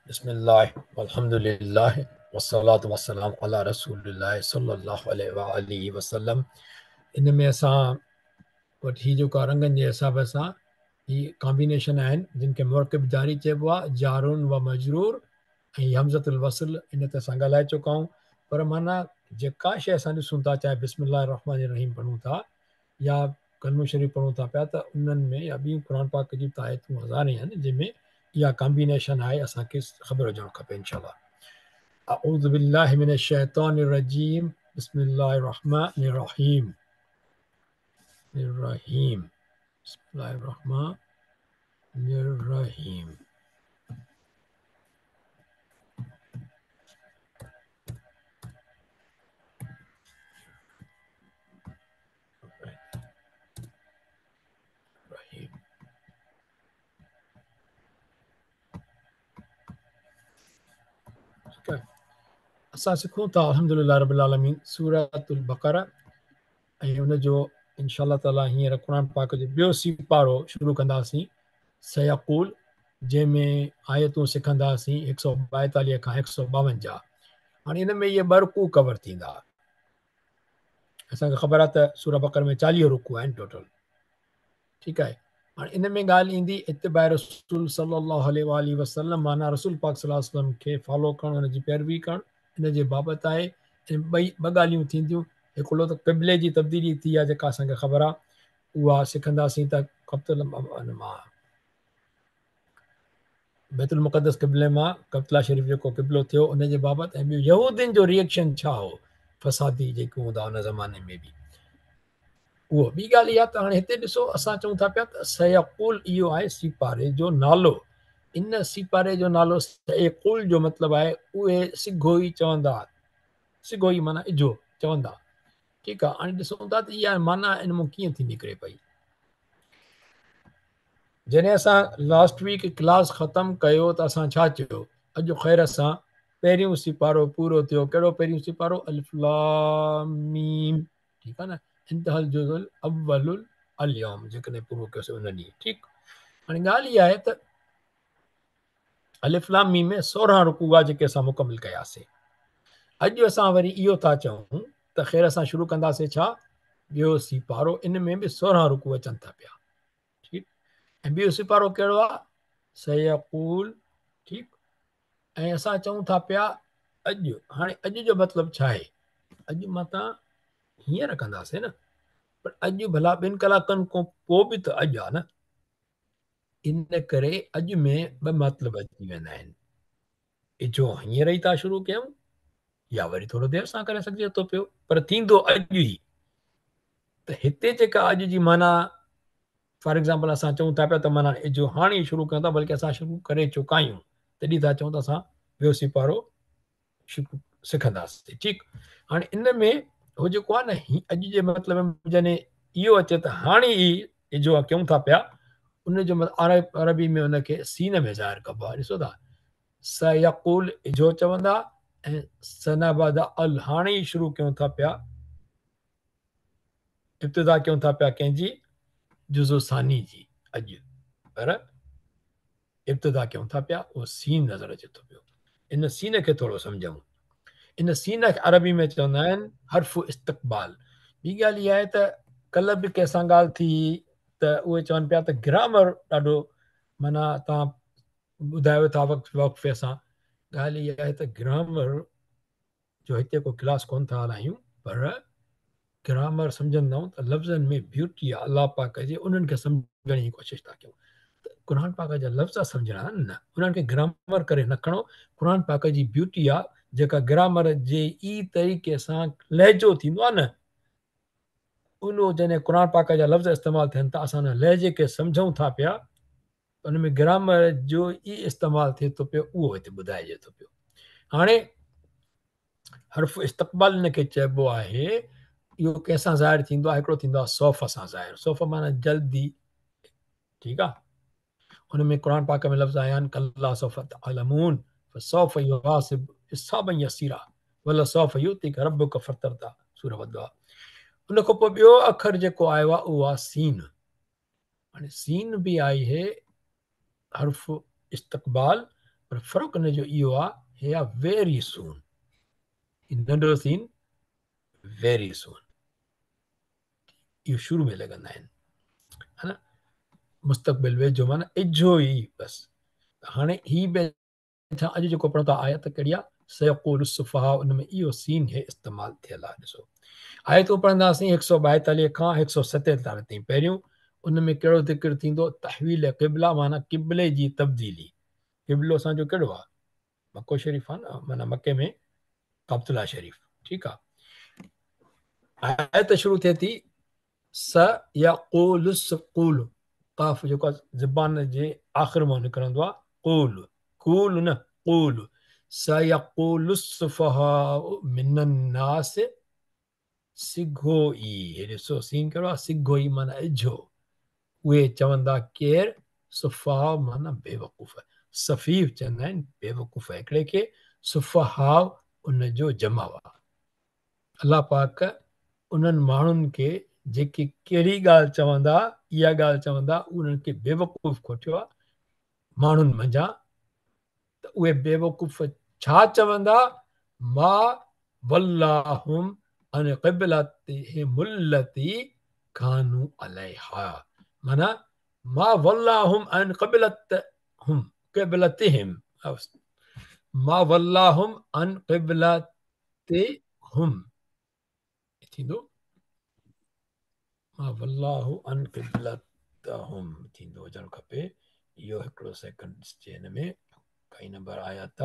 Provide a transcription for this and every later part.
بسم الله والحمد لله والصلاة والسلام على رسول الله صلي الله عليه وآله وسلم. ان ۾ اسان وٽ هي جيڪو رنگن جي حساب سان هي ڪامبينيشن آهن جن کي مرڪب جاري چئبو آهي، جارون و مجرور ۽ همزة الوصل، ان تي اسان ڳالهائي چڪا آهيون. پر معنيٰ جيڪا شيء اسان ڏسون ٿا، چاهي بسم الله الرحمن الرحيم پڙهون ٿا يا ڪلمو شريف پڙهون ٿا پيا ته انهن ۾ يا ٻيون قرآن پاڪ جون ته آيتون هزارين آهن جن ۾ اها ڪامبينيشن آهي، اسان کي خبر هجڻ کپي انشاء الله. اعوذ بالله من الشيطان الرجيم بسم الله الرحمن الرحيم الرحيم بسم الله الرحمن الرحيم. اسان سکون ٿا الحمدلله رب العالمين سورة البقره ۽ ان جو انشاء الله تعالي هينئر قرآن پاڪ جو ٻيو سيپارو شروع ڪنداسين سيقول، جنهن ۾ آيتون سکنداسين 142 کان 152. هاڻي ان ۾ اهي ٻه رڪوع ڪور ٿيندا. اسان کي خبر آهي ته سورة بقره ۾ 40 رڪوع آهن ٽوٽل، ٺيڪ آهي. هاڻي ان ۾ ڳالهه ايندي اتباع رسول صلي الله عليه واله وسلم، معنيٰ رسول پاڪ صلي الله عليه وسلم کي فالو ڪرڻ، ان جي پيروي ڪرڻ، ان جي بابت آهي. ۽ ٻئي ٻه ڳالهيون ٿينديون، هڪڙو ته قبلي جي تبديلي ٿي آهي جيڪا اسان کي خبر آهي، اها سکنداسين ته قبط مان بيت المقدس قبلي مان قبطلا شريف جيڪو قبلو ٿيو ان جي بابت، ۽ ٻيو يهودين جو ريئڪشن ڇا هو، فسادي جيڪي هوندا ان زماني ۾ به. اهو ٻي ڳالهه اها ته هاڻي هتي ڏسو اسان چئون ٿا پيا ته سيقول اهو آهي سيپاري جو نالو. ان سيپاري جو نالو سيقول جو مطلب آهي اهي سگهو ئي چوندا، سگهو ئي معنيٰ اجهو چوندا، ٺيڪ آهي. هاڻي ڏسون ٿا ته اها معنيٰ ان مان ڪيئن ٿي نڪري پئي. جڏهن اسان لاسٽ ويڪ ڪلاس ختم ڪيو ته اسان ڇا چيو؟ اڄ خير سان پهريون سيپارو پورو ٿيو. ڪهڙو پهريون سيپارو؟ الف لام ميم، ٺيڪ آهي نه. انتهى الجزء الاول اليوم، جيڪڏهن پورو ڪيوسين ان ڏينهن، ٺيڪ. هاڻي ڳالهه اها آهي ته الف لام ميم ۾ 16 رڪوع آ جيڪي اسان مڪمل ڪياسين. اڄ اسان وري اهو ٿا چئون ته خير سان شروع ڪنداسين ڇا؟ ٻيو سيپارو، ان ۾ به 16 رڪوع اچن ٿا پيا، ٺيڪ. ۽ ٻيو سيپارو ڪهڙو آ؟ سيقول، ٺيڪ. ۽ اسان چئون ٿا پيا اڄ. هاڻي اڄ جو مطلب ڇا آهي؟ اڄ متان هينئر ڪنداسين نه، پر اڄ ڀلا ٻن ڪلاڪن کان پوء به ته اڄ آ نه. ان ڪري اڄ ۾ ٻه مطلب اچي ويندا آهن، اجهو هينئر ئي ٿا شروع ڪيون يا وري ٿورو دير سان ڪري سگهجي ٿو پيو، پر ٿيندو اڄ ئي. ته هتي جيڪا اڄ جي معنيٰ فار ايگزامپل اسان چئون ٿا پيا ته معنيٰ اجهو هاڻي ئي شروع ڪيون ٿا، بلڪه اسان شروع ڪري چڪا آهيون، تڏهن ٿا چئون ته اسان ٻيو سيپارو سکنداسين، ٺيڪ. هاڻي ان ۾ هو جيڪو آهي نه، هي اڄ جي مطلب ۾ جڏهن اهو اچي ته هاڻي ئي اجهو ڪيون ٿا پيا، ان جو مطلب عربي ۾ ان کي سين ۾ ظاهر ڪبو آهي. ڏسو ٿا، سيقول اجهو چوندا، ۽ سنبدا ال هاڻي ئي شروع ڪيون ٿا پيا، ابتدا ڪيون ٿا پيا ڪنهن جي؟ جزو ثاني جي اڄ، پر ابتدا ڪيون ٿا پيا، اهو سين نظر اچي ٿو پيو. ان سين کي ٿورو سمجهون. ان سين کي عربي ۾ چوندا آهن حرف استقبال. ٻي ڳالهه اها آهي ته ڪلهه به ڪنهن سان ڳالهه ٿي ته اهي چون پيا ته گرامر ڏاڍو معنيٰ توهان ٻڌايو ٿا وقت وقفي سان. ڳالهه اها آهي ته گرامر جو هتي ڪو ڪلاس ڪونه ٿا هلايون، پر گرامر سمجهندا آهيون ته لفظن ۾ بيوٽي آهي الله پاڪ جي، انهن کي سمجهڻ جي ڪوشش ٿا ڪيون. ته قرآن پاڪ جا لفظ سمجهڻا آهن نه، انهن کي گرامر ڪري نه کڻو. قرآن پاڪ جي بيوٽي آهي جيڪا گرامر جي ئي طريقي سان لهجو ٿيندو آهي نه، انهو جڏهن قرآن پاڪ جا لفظ استعمال ٿين ٿا اسان ان لهجي کي سمجهون ٿا پيا، ان ۾ گرامر جو ئي استعمال ٿئي ٿو پيو، اهو هتي ٻڌائجي ٿو پيو. هاڻي حرف استقبال ان کي چئبو آهي. اهو ڪنهن سان ظاهر ٿيندو آهي؟ هڪڙو ٿيندو آهي سوف سان ظاهر، سوف معنيٰ جلدي، ٺيڪ آهي. ان ۾ قرآن پاڪ ۾ لفظ آيا آهن ڪلا سوف تعلمون فسوف يحاسب حسابا يسيرا ولسوف يعطيك ربك فترضى، سورة والضحى. ان کان پوء ٻيو اکر جيڪو آيو آهي اهو آهي سين. هاڻي سين به آئي هي حرف استقبال، پر پر فرق ان جو اهو آهي هي آهي ويري سون، هي ننڍڙو سين ويري سون، اهو شروع ۾ لڳندا آهن ها نه. مستقبل ويجهو معنيٰ اجهو ئي بس. هاڻي هي به ڇا اڄ جيڪو پڙهون ٿا آيت ڪهڙي آهي؟ سيقول السفهاء، ان ۾ اهو سين هي استعمال ٿيل آهي. ڏسو آيتون پڙهنداسين 142 کان 147 تائين. پهريون ان ۾ ڪهڙو ذڪر ٿيندو؟ تحويل قبله معنيٰ قبلي جي تبديلي. قبلو اسان جو ڪهڙو آهي؟ مڪو شريف آهي نه، معنيٰ مڪي ۾ ڪعبة الله شريف. ٺيڪ آهي، آيت شروع ٿئي ٿي سيقول السقول، قاف جيڪو زبان جي آخر مان نڪرندو آهي، قول، قول نه قول، سيقول السفهاء من الناس، سگهو ئي، هي ڏسو سين ڪهڙو آهي؟ سگهو ئي معنيٰ اجهو، اهي چوندا ڪير؟ سفهاء معنيٰ بيوقوف، سفيف چوندا آهن بيوقوف هڪڙي کي، سفهاء ان جو جمع آهي. الله پاڪ انهن ماڻهن کي جيڪي ڪهڙي ڳالهه چوندا، اها ڳالهه چوندا، انهن کي بيوقوف ڪوٺيو آهي ماڻهن منجهان، ته اهي بيوقوف ڇا چوندا؟ ما ولاهم عن قبلتهم التي ڪانوا عليها، معنيٰ ما ولاهم عن قبلتهم، قبلتهم، ما ولاهم عن قبلتهم ٿيندو، ما والله عن قبلتهم ٿيندو هجڻ کپي. اهو هڪڙو سيڪنڊ ڏسجي هن ۾ ڪائي نمبر آيات آ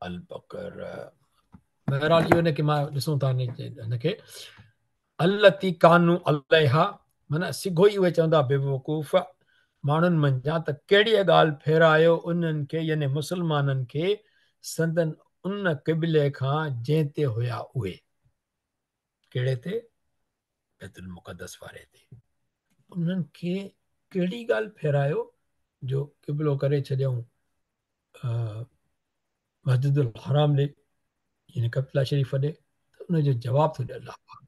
البقره. بهرحال اهو هن کي مان ڏسون ٿا هن کي التي ڪانوا عليها معنيٰ سگهو ئي اهي چوندا بيوقوف ماڻهن منجهان ته ڪهڙيء ڳالهه ڦيرايو انهن کي يعني مسلمانن کي سندن ان قبلي کان جنهن تي هيا اهي. ڪهڙي تي؟ بيت المقدس واري تي. انهن کي ڪهڙي ڳالهه ڦيرايو جو قبلو ڪري ڇڏيائون مسجد الحرام ڏي يعني ڪعبة الله شريف ڏي؟ ته ان جو جواب ٿو ڏي الله پاڪ،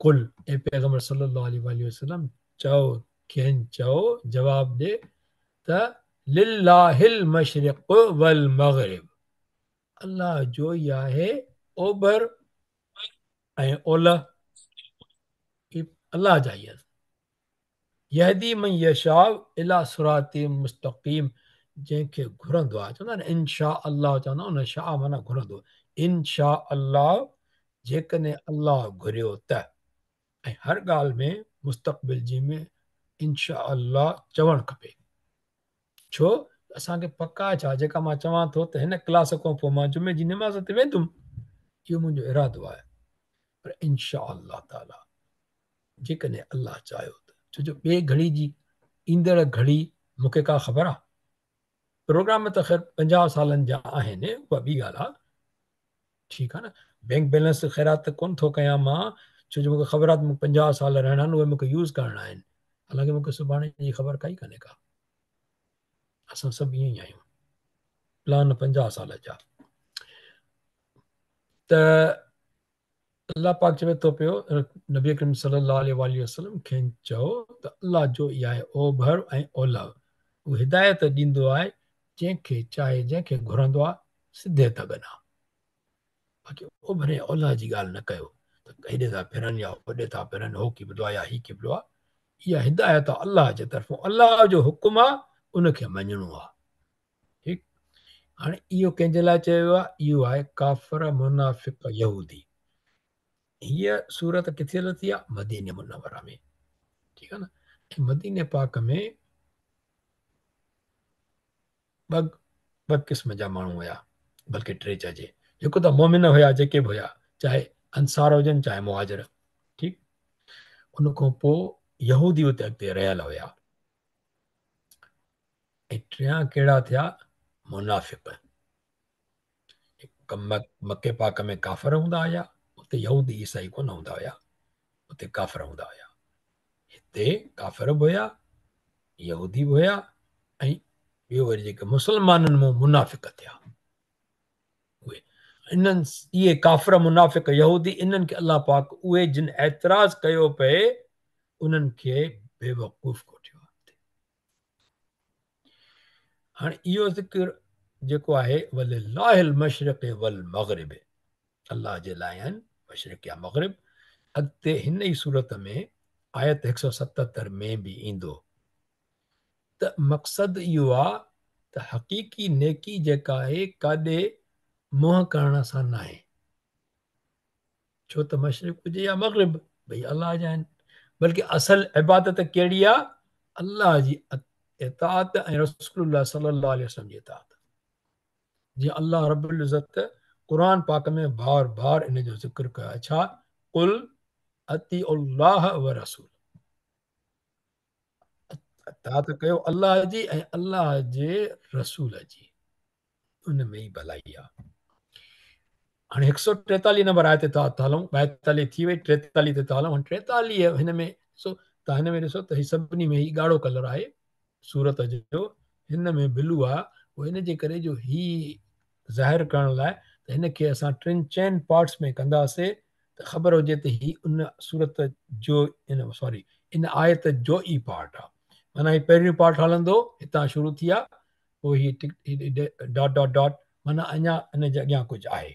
قل اي پيغمبر صلي الله عليه واٰله وسلم چئو کين، چئو جواب ڏي ته لله المشرق والمغرب، الله جو ئي آهي اوڀر ۽ اولهه، اهي الله جا ئي آهن. يهدي من يشاء الي صراط مستقيم، جنهن کي گهرندو آهي، چوندا آهن ان شاء الله، چوندا آهن ان شاء معنيٰ گهرندو، ان شاء الله جيڪڏهن الله گهريو ته، ۽ هر ڳالهه ۾ مستقبل جي ۾ ان شاء الله چوڻ کپي، ڇو اسان کي پڪ آهي ڇا جيڪا مان چوان ٿو ته هن ڪلاس کان پوء مان جمعي جي نماز تي ويندم، اهو منهنجو ارادو آهي، پر ان شاء الله تعالي جيڪڏهن الله چاهيو ته، ڇو جو ٻي گهڙي جي ايندڙ گهڙي مون کي ڪا خبر آهي؟ پروگرام ته خير 50 سالن جا آهن، اها ٻي ڳالهه آهي، ٺيڪ آهي نه. بينڪ بيلنس خيرات ته ڪونه ٿو ڪيان مان، ڇو جو مون کي خبر آهي ته مون کي 50 سال رهڻا آهن، اهي مون کي يوز ڪرڻا آهن، حالانڪه مون کي سڀاڻي جي خبر ڪائي ڪانهي ڪا. اسان سڀ ائين ئي آهيون، پلان 50 سال جا. ته الله پاڪ چوي ٿو پيو نبي اڪرم صلي الله عليه واٰله وسلم کين چئو ته الله جو ئي آهي اوڀر ۽ اولهه، هو هدايت ڏيندو آهي جنهن کي چاهي، جنهن کي گهرندو آهي سڌي دڳ ڏانهن. باقي اوڀر ۽ اولهه جي ڳالهه نه ڪيو ته هيڏي ٿا ڦرن يا هوڏي ٿا ڦرن، هو قبلو آهي يا هي قبلو آهي. اها هدايت آهي الله جي طرفون، الله جو حڪم آهي ان کي مڃڻو آهي. ٺيڪ، هاڻي اهو ڪنهن جي لاء چيو ويو آهي؟ اهو آهي ڪافر، منافق، يهودي. هيء سورت ڪٿي لٿي آهي؟ مديني منوره ۾. ٺيڪ آهي نه، ۽ مديني پاڪ ۾ ٻه قسم جا ماڻهو هيا، بلڪه ٽي چئجي. هڪ ته مؤمن هيا جيڪي به هيا، چاهي انصار هجن چاهي مهاجر. ٺيڪ، ان کان پوء يهودي اتي اڳتي رهيل هيا. ۽ ٽيان ڪهڙا ٿيا؟ منافق. مڪي پاڪ ۾ ڪافر هوندا هيا، اتي يهودي عيسائي ڪونه هوندا هيا، اتي ڪافر هوندا هيا. هتي ڪافر به هيا، يهودي به هيا ۽ ٻيو وري جيڪي مسلمانن مان منافق ٿيا، اهي انهن اهي ڪافر منافق يهودي انهن کي الله پاڪ اهي جن اعتراض ڪيو پئي انهن کي بيوقوف ڪوٺيو آهي. هاڻي اهو ذڪر جيڪو آهي ولله المشرق والمغرب الله جي لاء آهن مشرق يا مغرب. اڳتي هن ئي سورت ۾ آيت 177 ۾ به ايندو ته مقصد اهو آ ته حقيقي نيڪي جيڪا آهي ڪاڏي منهن ڪرڻ سان ناهي. ڇو ته مشرق هجي يا مغرب ٻئي الله جا آهن، بلڪه اصل عبادت ڪهڙي آ؟ الله جي اطاعت ۽ رسول الله صلي الله عليه وسلم جي اطاعت. جيئن الله رب العزت قرآن پاڪ ۾ بار بار ان جو ذڪر ڪيو آهي، ڇا؟ قل اطيعوا الله ورسول، اطاعت ڪيو الله جي ۽ الله جي رسول جي، ان ۾ ئي ڀلائي آ. هاڻي 143 نمبر آيت تي ٿا هلون، 42 ٿي وئي، 43 تي ٿا هلون. هاڻي 43 هن ۾ ڏسو، تان هن ۾ ڏسو ته هي سڀني ۾ هي ڳاڙهو ڪلر آهي سورت جو، هن ۾ بلو آ، اهو ان جي ڪري جو هي ظاهر ڪرڻ لاء ته هن کي اسان ٽن چئن پارٽس ۾ ڪنداسي ته خبر هجي ته هي ان سورت جو ان سوري ان آيت جو ئي پارٽ آ. معنيٰ هي پهريون پارٽ هلندو هتان شروع ٿي آ، پوء هي ڊاٽ ڊاٽ ڊاٽ معنيٰ اڃا ان جي اڳيان ڪجهه آهي.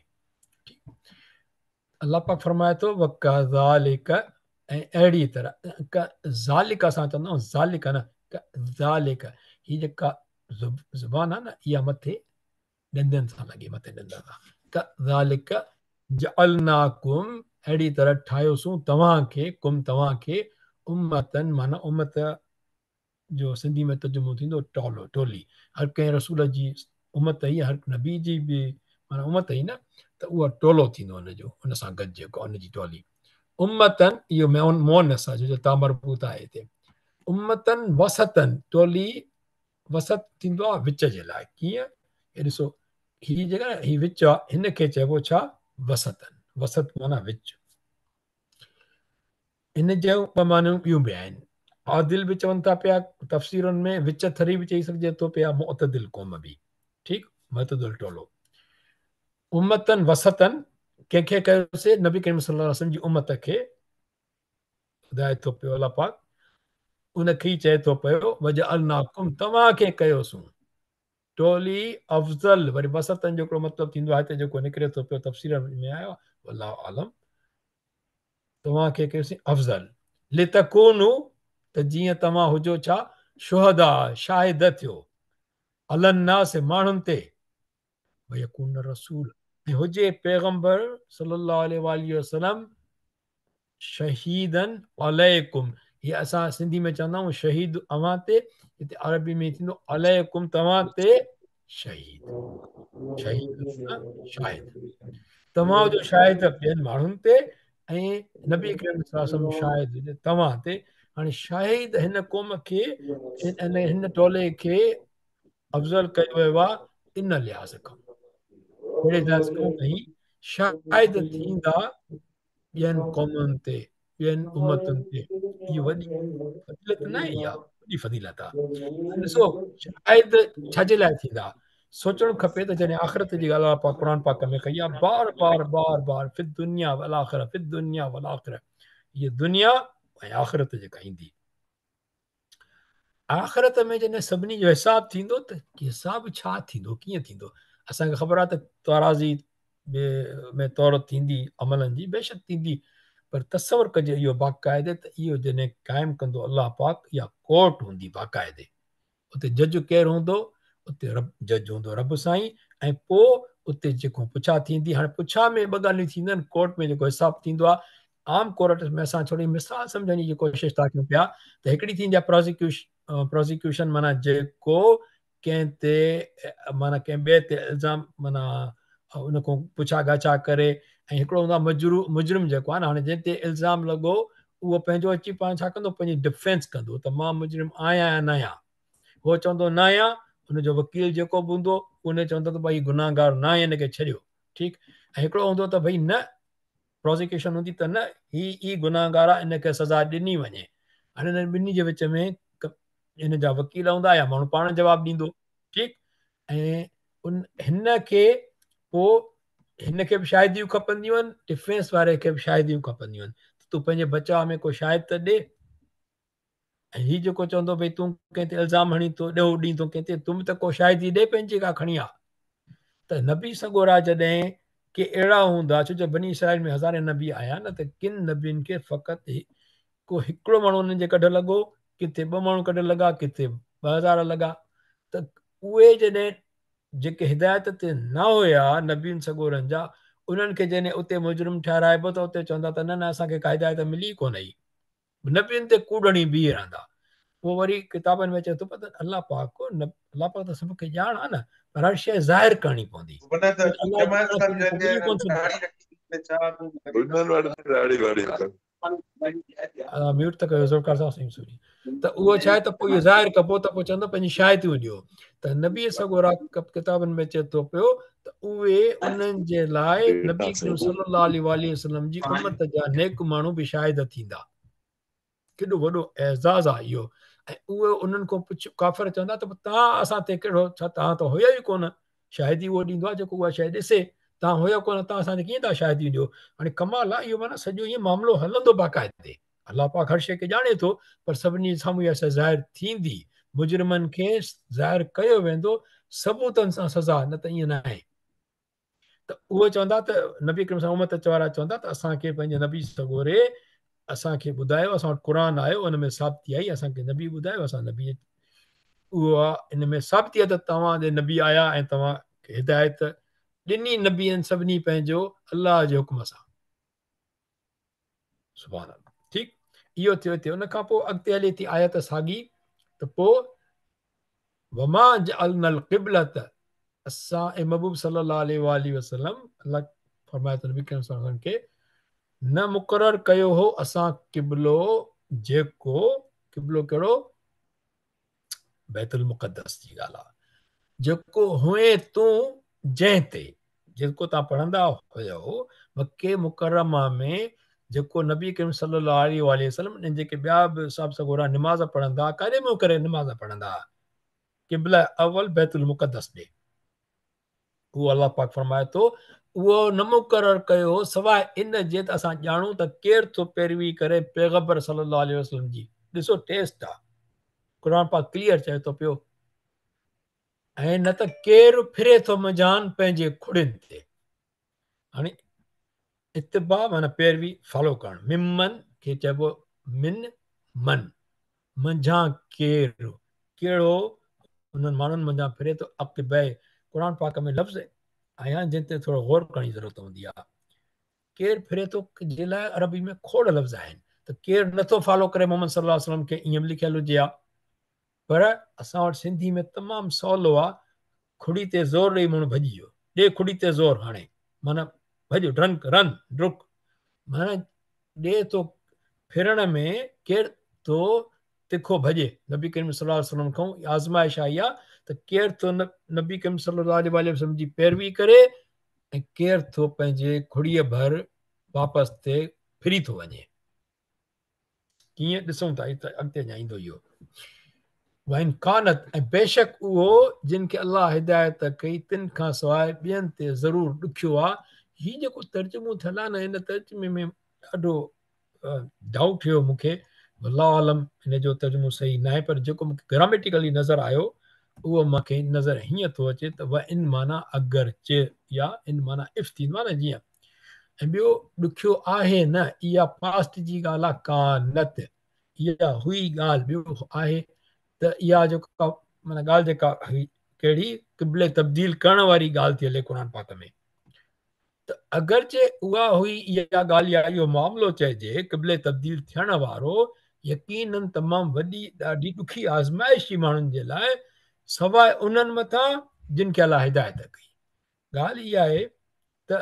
الله پاڪ فرمائي ٿو وڪذالڪ ۽ اهڙي طرح، ذالڪ اسان چوندا آهيون ذالڪ نه ڪذالڪ، هي جيڪا زبان آهي نه اها مٿي ڏندن سان لڳي، مٿي ڏندن سان، ڪذالڪ جعلناڪم اهڙي طرح ٺاهيوسون توهان کي، ڪم توهان کي، امتن معنيٰ امت جو سنڌي ۾ ترجمو ٿيندو ٽولو، ٽولي، هر ڪنهن رسول جي امت هئي، هر نبي جي به معنيٰ امت هئي نه، ته اها ٽولو ٿيندو ان جو، ان سان گڏ جيڪو ان جي ٽولي. امتن اهو مؤنث آهي جو تا مربوط آهي هتي. امتن وسطن ٽولي، وسط ٿيندو آهي وچ جي لاء، ڪيئن؟ هي ڏسو هي جيڪا هي وچ آهي هن کي چئبو ڇا؟ وسطن، وسط معنيٰ وچ. ان جون ٻه معنيون ٻيون به آهن. عادل به چون ٿا پيا تفسيرن ۾، وچ ٿري به چئي سگهجي ٿو پيا، معتدل قوم به، ٺيڪ، معتدل ٽولو. امتن وسطن ڪنهن کي ڪيوسي؟ نبي ڪريم صلي الله عليه وسلم جي امت کي ٻڌائي ٿو پيو الله پاڪ، ان کي ئي چئي ٿو پيو وجعلناڪم توهان کي ڪيوسون ٽولي افضل، وري وسطن جو هڪڙو مطلب ٿيندو آهي هتي جيڪو نڪري ٿو پيو تفسير ۾ آيو آهي، والله اعلم. توهان کي ڪيوسين افضل، لتڪونوا ته جيئن توهان هجو ڇا؟ شهداء شاهد ٿيو، علي الناس ماڻهن تي، ويڪون الرسول ۽ هجي پيغمبر صلي الله عليه واٰله وسلم شهيدا عليڪم، هي اسان سنڌي ۾ چوندا آهيون شهيد اوهان تي، هتي عربي ۾ ٿيندو عليڪم توهان تي شهيد، شهيد شاهد، توهان جو شاهد ٻين ماڻهن تي ۽ نبي ڪريم صلي الله عليه وسلم شاهد هجي توهان تي. هاڻي شاهد هن قوم کي هن ٽولي کي افضل ڪيو ويو آهي ان لحاظ کان، ڪهڙي لحاظ کان؟ ته هي شاهد ٿيندا ٻين قومن تي، ٻين امتن تي. اهو وڏي فضيلت نه آهي، اها وڏي فضيلت آهي. ڏسو شاهد ڇا جي لاء ٿيندا؟ سوچڻ کپي ته جڏهن آخرت جي ڳالهه الله پاڪ قرآن پاڪ ۾ ڪئي آهي بار بار بار بار، في الدنيا والآخرة، في الدنيا والآخرة، هي دنيا ۽ آخرت جيڪا ايندي، آخرت ۾ جڏهن سڀني جو حساب ٿيندو ته حساب ڇا ٿيندو، ڪيئن ٿيندو؟ اسان کي خبر آهي ته ترازي ۾ تور ٿيندي عملن جي، بيشڪ ٿيندي، پر تصور ڪجي اهو باقاعدي ته اهو جڏهن قائم ڪندو الله پاڪ، اها ڪورٽ هوندي باقاعدي، اتي جج ڪير هوندو؟ اتي رب جج هوندو، رب سائين، ۽ پوء اتي جيڪو پڇا ٿيندي، هاڻي پڇا ۾ ٻه ڳالهيون ٿينديون آهن، ڪورٽ ۾ جيڪو حساب ٿيندو آهي، عام ڪورٽ ۾ اسان ٿوري مثال سمجهڻ جي ڪوشش ٿا ڪيون پيا ته هڪڙي ٿيندي آهي پراسيڪيوشن معنيٰ جيڪو ڪنهن تي معنيٰ ڪنهن ٻئي تي الزام معنيٰ ان کان پڇا ڳاڇا ڪري، ۽ هڪڙو هوندو آهي مجرم جيڪو آهي نه، هاڻي جنهن تي الزام لڳو اهو پنهنجو اچي پاڻ ڇا ڪندو، پنهنجي ڊفينس ڪندو ته مان مجرم آهيان يا نه آهيان. هو چوندو نه آهيان، ان جو وڪيل جيڪو به هوندو ان چوندو ته ڀائي گناهگار نه آهي، هن کي ڇڏيو، ٺيڪ. ۽ هڪڙو هوندو ته ڀائي نه، پراسيڪيوشن هوندي ته نه هي ئي گناهگار آهي، ان کي سزا ڏني وڃي. هاڻي انهن ٻنهي جي وچ ۾ هن جا وڪيل هوندا يا ماڻهو پاڻ جواب ڏيندو، ٺيڪ. ۽ ان هن کي پوء هن کي به شاهديون کپنديون آهن، ڊفينس واري کي به شاهديون کپنديون آهن ته تون پنهنجي بچاء ۾ ڪو شاهد ته ڏي. ۽ هي جيڪو چوندو ڀئي تون ڪنهن تي الزام هڻين ٿو، ڏوهه ڏين ٿو ڪنهن تي، تون به ته ڪو شاهدي ڏي پنهنجي ڪا کڻي آ. ته نبي سڳورا جڏهن ڪي اهڙا هوندا، ڇو جو بني اسرائيل ۾ هزارين نبي آيا نه، ته ڪن نبين کي فقط ڪو هڪڙو ماڻهو انهن جي ڪڍ لڳو، ڪٿي ٻه ماڻهو ڪڍ لڳا، ڪٿي 2000 لڳا، ته اهي جڏهن جيڪي هدايت تي نه هيا نبين سڳورن جا، انهن کي جڏهن اتي مجرم ٺهرائبو ته اتي چوندا ته نه نه اسان کي ڪا هدايت ملي ئي ڪونه هئي. نبين تي ڪوڙ هڻي بيهي رهندا. پوء وري ڪتابن ۾ اچي ٿو پر الله پاڪ الله پاڪ ته سڀ کي ڄاڻ آهي نه، پر هر شيء ظاهر ڪرڻي پوندي. ميوٽ ته ڪيو ذوالفقار صاحب سائين سوري. ته اهو ڇا آهي ته پوء اهو ظاهر ڪبو ته پوء چوندو پنهنجي شاهديون ڏيو. ته نبي سڳورا ڪتابن ۾ اچي ٿو پيو ته اهي انهن جي لاء نبي ڪريم صلي الله عليه واٰله وسلم جي امت جا نيڪ ماڻهو به شاهد ٿيندا. ڪيڏو وڏو اعزاز آهي اهو. ۽ اهي انهن کان پڇ ڪافر چوندا ته توهان اسان تي ڪهڙو، ڇا توهان ته هيا ئي ڪونه. شاهدي اهو ڏيندو آهي جيڪو اها شيء ڏسي. توهان هيا ڪونه، توهان اسان تي ڪيئن ٿا شاهديون ڏيو. هاڻي ڪمال آهي اهو، معنيٰ سڄو ائين معاملو هلندو باقاعدي. الله پاڪ هر شيء کي ڄاڻي ٿو، پر سڀني جي سامهون اها شيء ظاهر ٿيندي. مجرمن کي ظاهر ڪيو ويندو ثبوتن سان سزا، نه ته ائين ناهي. ته اهي چوندا ته نبي ڪريم صلي امت وارا چوندا ته اسان کي پنهنجي نبي سڳوري اسان کي ٻڌايو، اسان وٽ قرآن آيو، ان ۾ ثابتي آئي، اسان کي نبي ٻڌايو، اسان نبي اهو ان ۾ ثابتي آهي ته توهان ڏي نبي آيا ۽ توهان کي هدايت ڏني نبين سڀني پنهنجو الله جي حڪم سان. سبحان الله. ٺيڪ اهو ٿيو هتي. ان کان پوء اڳتي هلي ٿي آيت ساڳي ته پوء وما جعلنا القبلة، اسان اي محبوب صلي الله عليه واٰله وسلم، الله فرمايو ته نبي ڪريم صلي الله عليه وسلم کي نه مقرر ڪيو هو اسان قبلو، جيڪو قبلو ڪهڙو؟ بيت المقدس جي ڳالهه آهي، جيڪو هئين تون جنهن تي، جيڪو توهان پڙهندا هيو مڪي مڪرمه ۾ جيڪو نبي ڪريم صلي الله عليه واٰله وسلم ۽ جيڪي ٻيا به اصحاب سڳورا نماز پڙهندا ڪاڏي منهن ڪري نماز پڙهندا؟ قبله اول بيت المقدس ڏي. اهو الله پاڪ فرمائي ٿو اهو نه مقرر ڪيو هو سواء ان جي ته اسان ڄاڻون ته ڪير ٿو پيروي ڪري پيغبر صلي الله عليه وسلم جي. ڏسو ٽيسٽ آ، قرآن پاڪ ڪليئر چئي ٿو پيو. ۽ نه ته ڪير ڦري ٿو منجهان پنهنجي کڙين تي. هاڻي اتباع معنيٰ پيروي، فالو ڪرڻ. ممن کي چئبو من من، منجهان ڪير، ڪهڙو انهن ماڻهن منجهان ڦري ٿو. عقبي، قرآن پاڪ ۾ لفظ آيا آهن جن تي ٿورو غور ڪرڻ جي ضرورت هوندي آهي. ڪير ڦري ٿو جي لاء عربي ۾ کوڙ لفظ آهن ته ڪير نٿو فالو ڪري محمد صلي الله عليه وسلم کي، ائين به لکيل هجي ها. پر اسان وٽ سنڌي ۾ تمام سولو آ، کڙي تي زور ڏئي ماڻهو ڀڄي ويو، ڏي کڙي تي زور هاڻي معنيٰ ڀڄ، ڊرن، رن، ڊڪ، معنيٰ ڏي ٿو ڦرڻ ۾ ڪير ٿو تکو ڀڄي. نبي ڪريم صلي الله عليه وسلم کان آزمائش آئي آ ته ڪير ٿو نبي ڪريم صلي الله عليه وسلم جي پيروي ڪري ۽ ڪير ٿو پنهنجي کڙيء ڀر واپس تي ڦري ٿو وڃي. ڪيئن ڏسون ٿا اڳتي اڃا ايندو اهو. وان ڪانت ۽ بيشڪ اهو جن کي الله هدايت ڪئي تن کان سواء ٻين تي ضرور ڏکيو آ. هي جيڪو ترجمو ٿيل آ نه ان ترجمي ۾ ڏاڍو ڊائوٽ ٿيو مون کي، والله اعلم ان جو ترجمو صحيح ناهي، پر جيڪو مون کي گراميٽيڪلي نظر آيو اهو مون کي نظر هيئن ٿو اچي ته وان معنيٰ اگرچه يا ان معنيٰ اف ٿيندو آ نه جيئن، ۽ ٻيو ڏکيو آهي نه اها پاسٽ جي ڳالهه آ ڪانت اها هئي ڳالهه، ٻيو آهي ته اها جيڪا معنيٰ ڳالهه جيڪا هئي ڪهڙي قبلي تبديل ڪرڻ واري ڳالهه ٿي هلي قرآن پاڪ ۾ ته اگرچه اها هئي اها ڳالهه يا اهو معاملو چئجي قبلي تبديل ٿيڻ وارو يقيناً تمام وڏي ڏاڍي ڏکي آزمائش هئي ماڻهن جي لاء سواء انهن مٿان جن کي الله هدايت ڪئي. ڳالهه اها آهي ته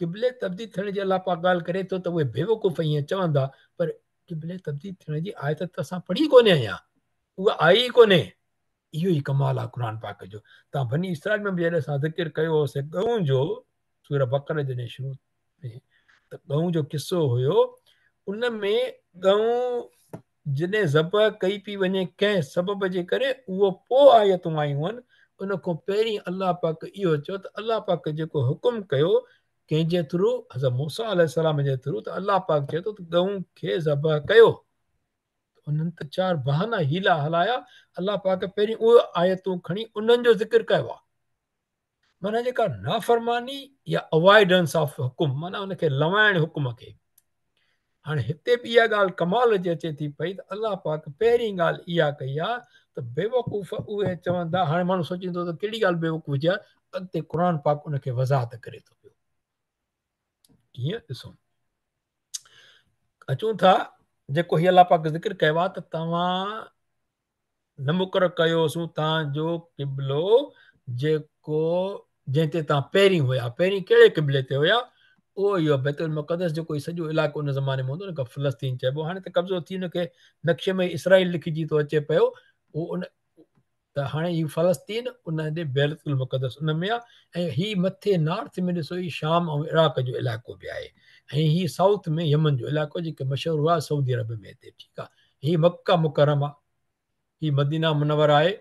قبلي تبديل ٿيڻ جي الله پاڪ ڳالهه ڪري ٿو ته اهي بيوقوف ائين چوندا، پر قبلي تبديل ٿيڻ جي آيت ته اسان پڙهي ڪونهي اڃا، اها آئي ئي ڪونهي. اهو ئي ڪمال آهي قرآن پاڪ جو. توهان بني اسرائيل ۾ به جڏهن اسان ذڪر ڪيو هوسي ڳئون جو، سوره بقره جڏهن شروع ۾ ته ڳئون جو قصو هيو، ان ۾ ڳئون جڏهن ذبح ڪئي پئي وڃي ڪنهن سبب جي ڪري اهو پوء آيتون آيون آهن، ان کان پهرين الله پاڪ اهو چيو ته الله پاڪ جيڪو حڪم ڪيو ڪنهن جي ٿرو، حضرت موسيٰ عليه السلام جي ٿرو، ته الله پاڪ چئي ٿو ته ڳئون کي ذبح ڪيو. انهن ته چار بهانا حيلا هلايا، الله پاڪ پهرين اهي آيتون کڻي انهن جو ذڪر ڪيو آهي. معنيٰ جيڪا نافرماني يا اوائڊنس آف حڪم، معنيٰ ان کي لوائڻ حڪم کي. هاڻي هتي به اها ڳالهه ڪمال جي اچي ٿي پئي ته الله پاڪ پهرين ڳالهه اها ڪئي آهي ته بيوقوف اهي چوندا، هاڻي ماڻهو سوچيندو ته ڪهڙي ڳالهه بيوقوف جي آهي، اڳتي قرآن پاڪ ان کي وضاحت ڪري ٿو پيو. ڪيئن ڏسو اچون ٿا، جيڪو هي الله پاڪ ذڪر ڪيو آهي ته توهان نه مقرر ڪيوسون توهان جو قبلو جيڪو جنهن تي توهان پهرين هيا. پهرين ڪهڙي قبلي تي هيا؟ اهو اهو بيت المقدس جيڪو هي سڄو علائقو ان زماني ۾ هوندو، ان کي فلسطين چئبو. هاڻي ته قبضو ٿي ان کي نقشي ۾ اسرائيل لکجي ٿو اچي پيو. اهو ان ته هاڻي هي فلسطين ان ڏي بيت المقدس ان ۾ آهي، ۽ هي مٿي نارٿ ۾ ڏسو هي شام ۽ عراق جو علائقو به آهي، ۽ هي سائوٿ ۾ يمن جو علائقو جيڪي مشهور هئا سعودي عرب ۾ هتي، ٺيڪ آهي. هي مڪه مڪرمه، هي مدينه منوره آهي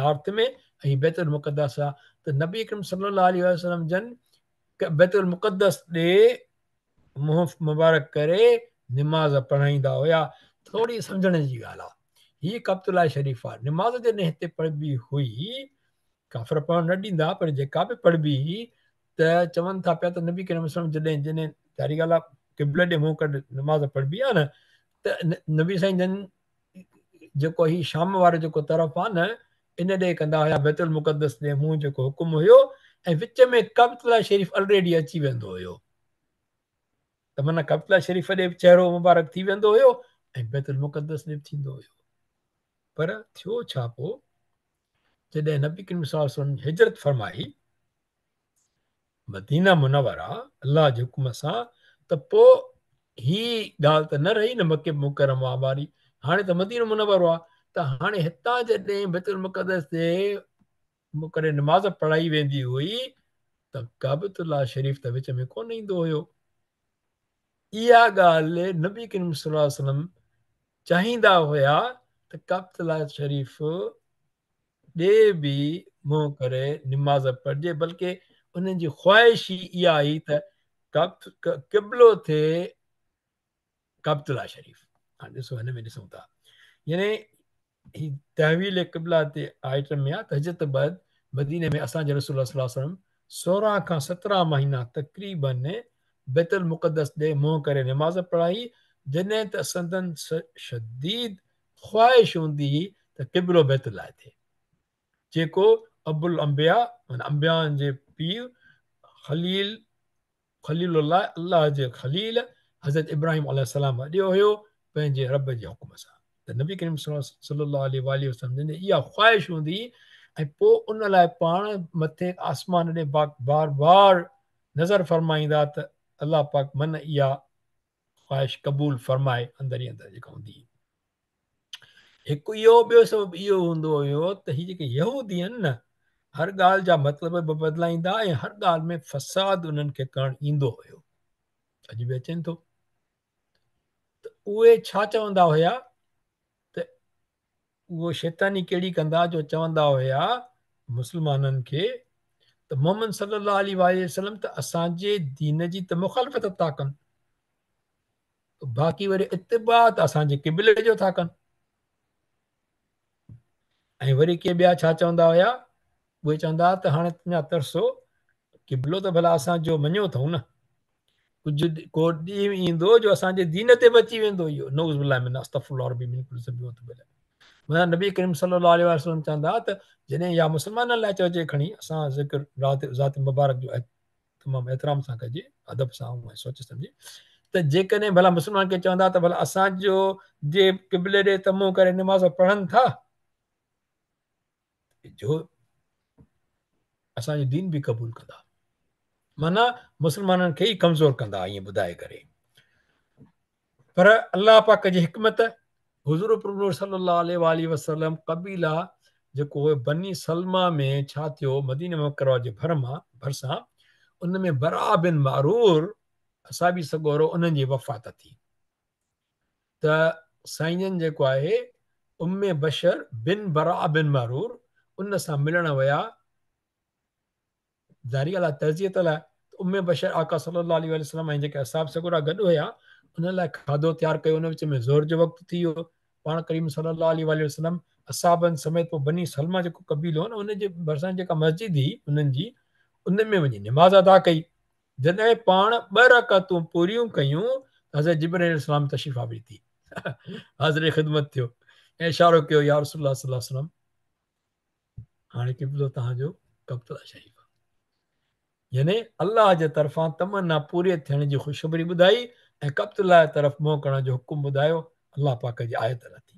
نارٿ ۾، ۽ هي بيت المقدس آهي. ته نبي اڪرم صلي الله عليه وسلم جن بيت المقدس ڏي منهن مبارڪ ڪري نماز پڙهائيندا هيا. ٿوري سمجهڻ جي ڳالهه آهي. هي ڪعبة الله شريف آهي، نماز جڏهن هتي پڙهبي هئي، ڪافر پڙهڻ نه ڏيندا، پر جيڪا به پڙهبي هئي ته چون ٿا پيا ته نبي ڪريم صلي الله عليه وسلم جڏهن جڏهن ظاهري ڳالهه آهي قبلي ڏي منهن ڪري نماز پڙهبي آهي نه، ته نبي سائين جن جيڪو هي شام وارو جيڪو طرف آهي نه ان ڏي ڪندا هيا، بيت المقدس ڏي منهن جيڪو حڪم هيو، ۽ وچ ۾ ڪعبة الله شريف الريڊي اچي ويندو هيو، ته معنيٰ ڪعبة الله شريف ڏي به چهرو مبارڪ ٿي ويندو هيو ۽ بيت المقدس ڏي به ٿيندو هيو. پر ٿيو ڇا پوء جڏهن نبي ڪريم صلي الله عليه وسلم هجرت فرمائي مدينه منوره الله جي حڪم سان، ته پوء هي ڳالهه ته نه رهي نه مڪي مڪرمه واري، هاڻي ته مدينه منوره آ. ته هاڻي هتان جڏهن بيت المقدس تي ڪري نماز پڙهائي ويندي هئي ته ڪعبة الله شريف ته وچ ۾ ڪونه ايندو هيو. اها ڳالهه نبي ڪريم صلي الله عليه وسلم چاهيندا هيا ته ڪعبة الله شريف ڏي به منهن ڪري نماز پڙهجي، بلڪه انهن جي خواهش ئي اها هئي ته قبلو ٿئي ڪعبة الله شريف. هاڻي ڏسو هن ۾ ڏسون ٿا، يعني هي تحويل قبله تي آئٽم ۾ آ ته هجرت بعد مديني ۾ اسان جي رسول الله صلي الله عليه وسلم 16 کان 17 مهينا تقريباً بيت المقدس ڏي منهن ڪري نماز پڙهائي، جڏهن ته سندن شديد خواهش هوندي هئي ته قبلو بيت الله ٿئي، جيڪو ابو الانبياء معنيٰ انبيائن جي پيء خليل خليل الله، الله جي خليل حضرت ابراهيم عليه السلام اڏيو هيو پنهنجي رب جي حڪم سان. ته نبي ڪريم صلي الله عليه واٰله وسلم جن جي اها خواهش هوندي هئي ۽ پوء ان لاء پاڻ مٿي آسمان ڏي بار بار نظر فرمائيندا ته الله پاڪ من اها خواهش قبول فرمائي، اندر ئي اندر جيڪا هوندي هئي. هڪ اهو، ٻيو سبب اهو هوندو هيو ته هي جيڪي يهودي آهن نه، هر ڳالهه جا مطلب به بدلائيندا ۽ هر ڳالهه ۾ فساد انهن کي ڪرڻ ايندو هيو، اڄ به اچين ٿو. ته اهي ڇا چوندا هيا ته اهو شيطاني ڪهڙي ڪندا جو چوندا هيا مسلمانن کي ته محمد صلي الله عليه واٰله وسلم ته اسان جي دين جي ته مخالفت ٿا ڪن، باقي وري اتباع ته اسان جي قبلي جو ٿا ڪن. ۽ وري ڪي ٻيا ڇا چوندا هيا، اهي چوندا هئا ته هاڻي اڃا ترسو، قبلو ته ڀلا اسان جو مڃيو اٿئون نه، ڪجهه ڪو ڏينهن ايندو جو اسان جي دين تي به اچي ويندو اهو، نعوذ بالله من استغفر الله ربي من ڪل ذنب واتوب اليه. معنيٰ نبي ڪريم صلي الله عليه وسلم چوندا هئا ته جڏهن يا مسلمانن لاء چئجي کڻي اسان ذڪر ذات مبارڪ جو تمام احترام سان ڪجي، ادب سان ۽ سوچ سمجهي، ته جيڪڏهن ڀلا مسلمان کي چوندا ته ڀلا اسان جو جي قبلي ڏي ته منهن ڪري نماز پڙهن ٿا، جو اسان جو دين به قبول ڪندا، معنيٰ مسلمانن کي ئي ڪمزور ڪندا ائين ٻڌائي ڪري. پر الله پاڪ جي حڪمت، حضور پرنور صلي الله عليه واٰله وسلم قبيله جيڪو هو بني سلمه ۾ ڇا ٿيو، مدينه مڪرمه جي ڀر مان ڀرسان ان ۾ براء بن معرور اصحابي سڳورو انهن جي وفات ٿي ته سائين جن جيڪو آهي ام بشر بن براء بن معرور ان سان ملڻ ويا، ظاهري ڳالهه آهي تعزيت لاء ته ام بشر آقا صلي الله عليه وسلم ۽ جيڪي اصحاب سڳورا گڏ هيا انهن لاء کاڌو تيار ڪيو، ان وچ ۾ ظهر جو وقت ٿي ويو، پاڻ ڪريم صلي الله عليه واٰله وسلم اصحابن سميت پوء بني سلمه جيڪو قبيلو هو نه ان جي ڀرسان جيڪا مسجد هئي انهن جي ان ۾ وڃي نماز ادا ڪئي. جڏهن پاڻ ٻه رڪعتون پوريون ڪيون ته حضرت جبرئيل عليه السلام تشريف آوري ٿي حاضر خدمت ٿيو ۽ اشارو ڪيو يا رسول الله صلي الله عليه وسلم هاڻي قبلو توهان جو ڪعبة الله شريف آهي. يعني الله جي طرفان تمنا پوري ٿيڻ جي خوشخبري ٻڌائي ۽ ڪعبة الله جي طرف منهن ڪرڻ جو حڪم ٻڌايو. الله پاڪ جي آيت لٿي.